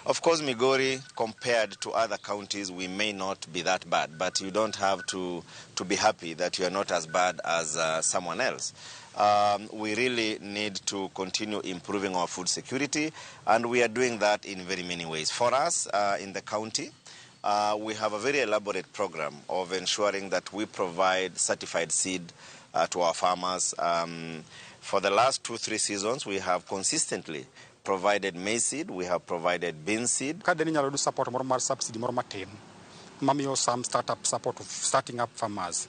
Of course, Migori, compared to other counties, we may not be that bad, but you don't have to be happy that you are not as bad as someone else. We really need to continue improving our food security, and we are doing that in very many ways. For us in the county, we have a very elaborate program of ensuring that we provide certified seed to our farmers. For the last 2-3 seasons, we have consistently provided maize seed, we have provided bean seed. Ka deni nyalo do support moro mar subsidy moro matin, mamiyo some startup support of starting up farmers.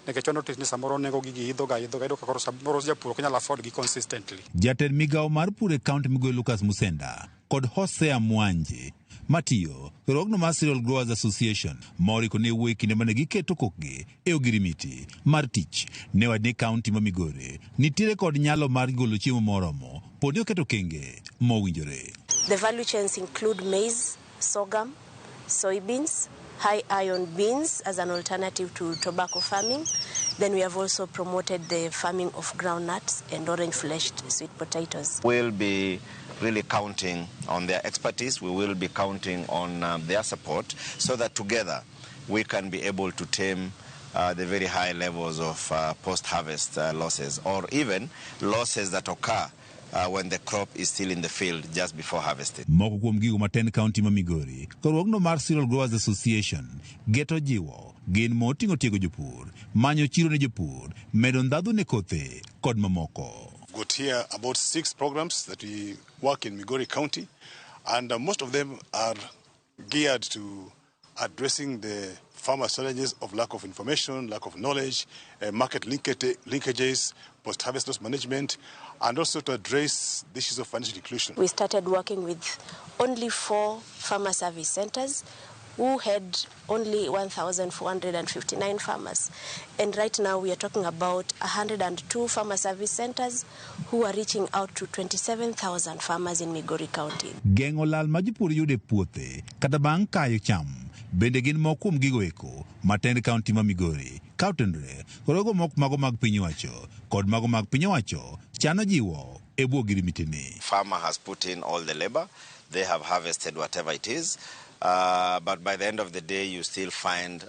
Nikech notice ni samoro nengo gigi idho ga iyudo ka koro samoro japur ok nyal afford gi consistently. Jatend migawo mar pur e kaunti Migori Lucas Musenda kod Hosea Mwanje matiyo riwruogno mar Cereal Growers Association maoriko ne wuoyo e kinde mane giketo kokgi e ogirimiti mar tich ne wacho ni kaunti ma Migori nitiere kod nyalo mar golo chiemo moromo pod ni oketo okenge mowinjore. The value chains include maize, sorghum, soybeans, high iron beans as an alternative to tobacco farming. Then we have also promoted the farming of groundnuts and orange-fleshed sweet potatoes. We'll be really counting on their expertise. We will be counting on their support so that together we can be able to tame the very high levels of post-harvest losses or even losses that occur when the crop is still in the field just before harvesting. Moko kuom gigo ma tend kaunti ma Migori, riwruogno mar Cereal Growers Association geto jiwo gin moting'o tiego jopur, manyo chiro ne jopur, medo ndhadhu ne kothe kod mamoko. Got here about 6 programs that we work in Migori County, and most of them are geared to addressing the farmer challenges of lack of information, lack of knowledge, market linkages, post-harvest loss management, and also to address the issues of financial inclusion. We started working with only 4 farmer service centers who had only 1,459 farmers. And right now we are talking about 102 farmer service centers who are reaching out to 27,000 farmers in Migori County. Geng'o lal ma jopur yudo e puothe kata bang' kayo cham bende gin moko kuom gigo eko ma tend kaunti ma Migori ka otenore kod rogo mok mago mag piny owacho kod mago mag piny owacho chano jiwo e bwo girimiti. Farmer has put in all the labor, they have harvested whatever it is. But by the end of the day, you still find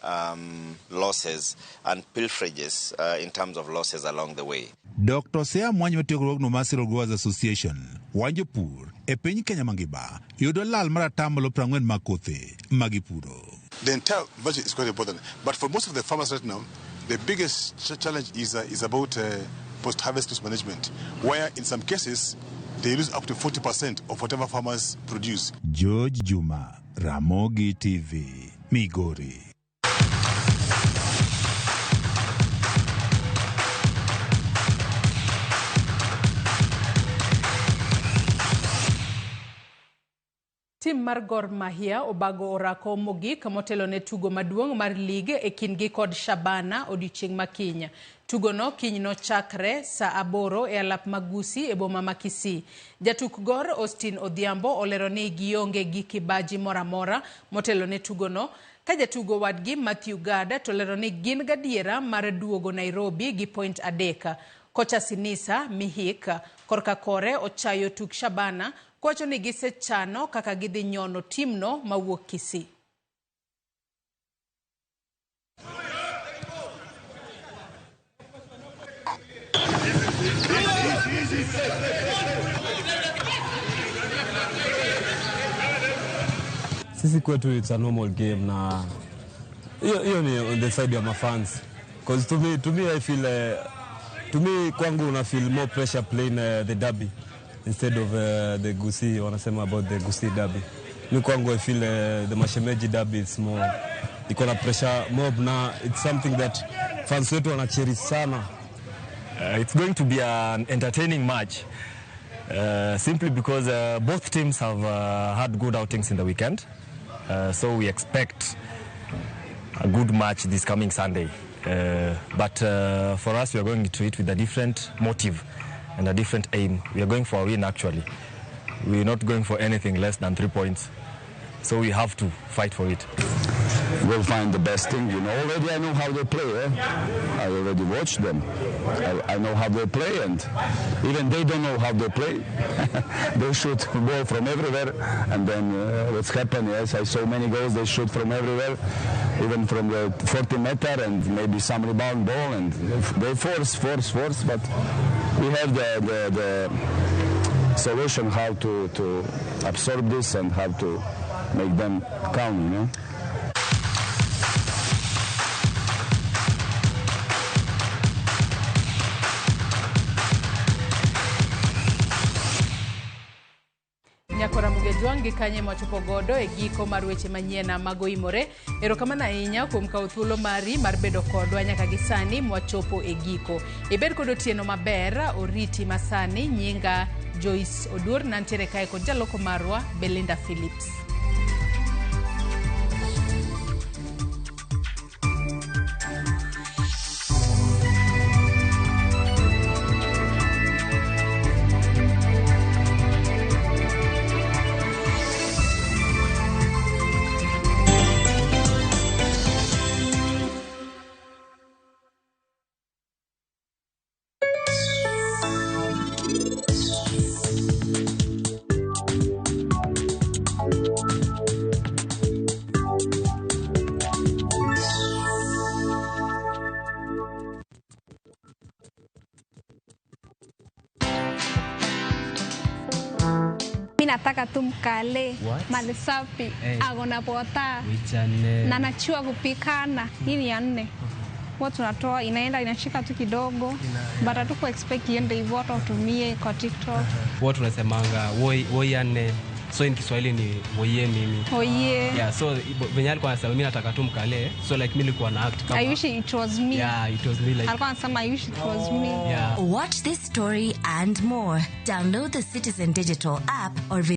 losses and pilferages in terms of losses along the way. Dr. Sea Mwanyi matiyo riwruogno mar Cereal Growers Association wacho jopur e piny Kenya mangima yudo lal mar atamalo 40 mag kothe magipuro. The entire budget is quite important, but for most of the farmers right now, the biggest challenge is about post-harvest loss management, where in some cases they lose up to 40% of whatever farmers produce. George Juma, Ramogi TV, Migori. Tim mar Gor Mahia obago orako mogik motelo ne tugo maduong' mar lig e kindgi kod Shabana odiochieng' ma kiny. Tugono kiny nochakre saa 8 e alap Magusi e boma ma Kisii. Jatuk Gor Austin Odhiambo olero ni gionge gi kibaji moro amora motelo ne tugono, ka jatugo wadgi Matthew Gada to lero ni gin gadiera mar duogo Nairobi gi point 3. Kocha Sinisa Mihik korka kore ochayo tuk Shabana kowacho ni gisechano kaka gidhi nyono timno mawuok Kisii. Sisi kwetu it's a normal game na hiyo ni on the side ya mafans, cause to me I feel to me kwangu una feel more pressure playing the derby instead of the Gusii. Wanasema about the Gusii derby, mi kwangu I feel the Mashemeji derby is more, iko na pressure mob na it's something that fans wetu wanacherish sana. It's going to be an entertaining match simply because both teams have had good outings in the weekend, so we expect a good match this coming Sunday. But for us, we are going to it with a different motive and a different aim. We are going for a win, actually. We are not going for anything less than 3 points, so we have to fight for it. We'll find the best thing, you know. Already I know how they play, eh? I already watched them. I know how they play, and even they don't know how they play. They shoot ball from everywhere, and then what's happened, yes, I saw many goals, they shoot from everywhere, even from the 40 meter and maybe some rebound ball, and they force, but we have the solution how to absorb this and how to make them count, you know. Nyakora Mugejwang' gi kanye mwachopo godo e giko mar weche manyien mago imore. Erokamano ahinya kuom kawo thuolo mari mar bedo kodwa nyaka gi sani mwachopo e giko. Ibed kod otieno maber, oriti masani. Nyinga Joyce Oduor, nantiere kae kod jaloko marwa Belinda Phillips. Nataka tu mkale What? mali safi Hey. ako na pota Wichane. na anajua kupikana. Hii ni ya nne huwa tunatoa inaenda inashika tu kidogo but hatuku expect iende hivyo, hata utumie kwa TikTok. Huwa tunasemanga woi woi ane. So in Kiswahili ni woye mimi. Woye. Yeah, so venye alikuwa anasema mimi nataka tu mkale. So like mimi nilikuwa na act kama I wish it was me. Yeah, it was me like Alikuwa anasema I wish it was me. Yeah. Watch this story and more. Download the Citizen Digital app or visit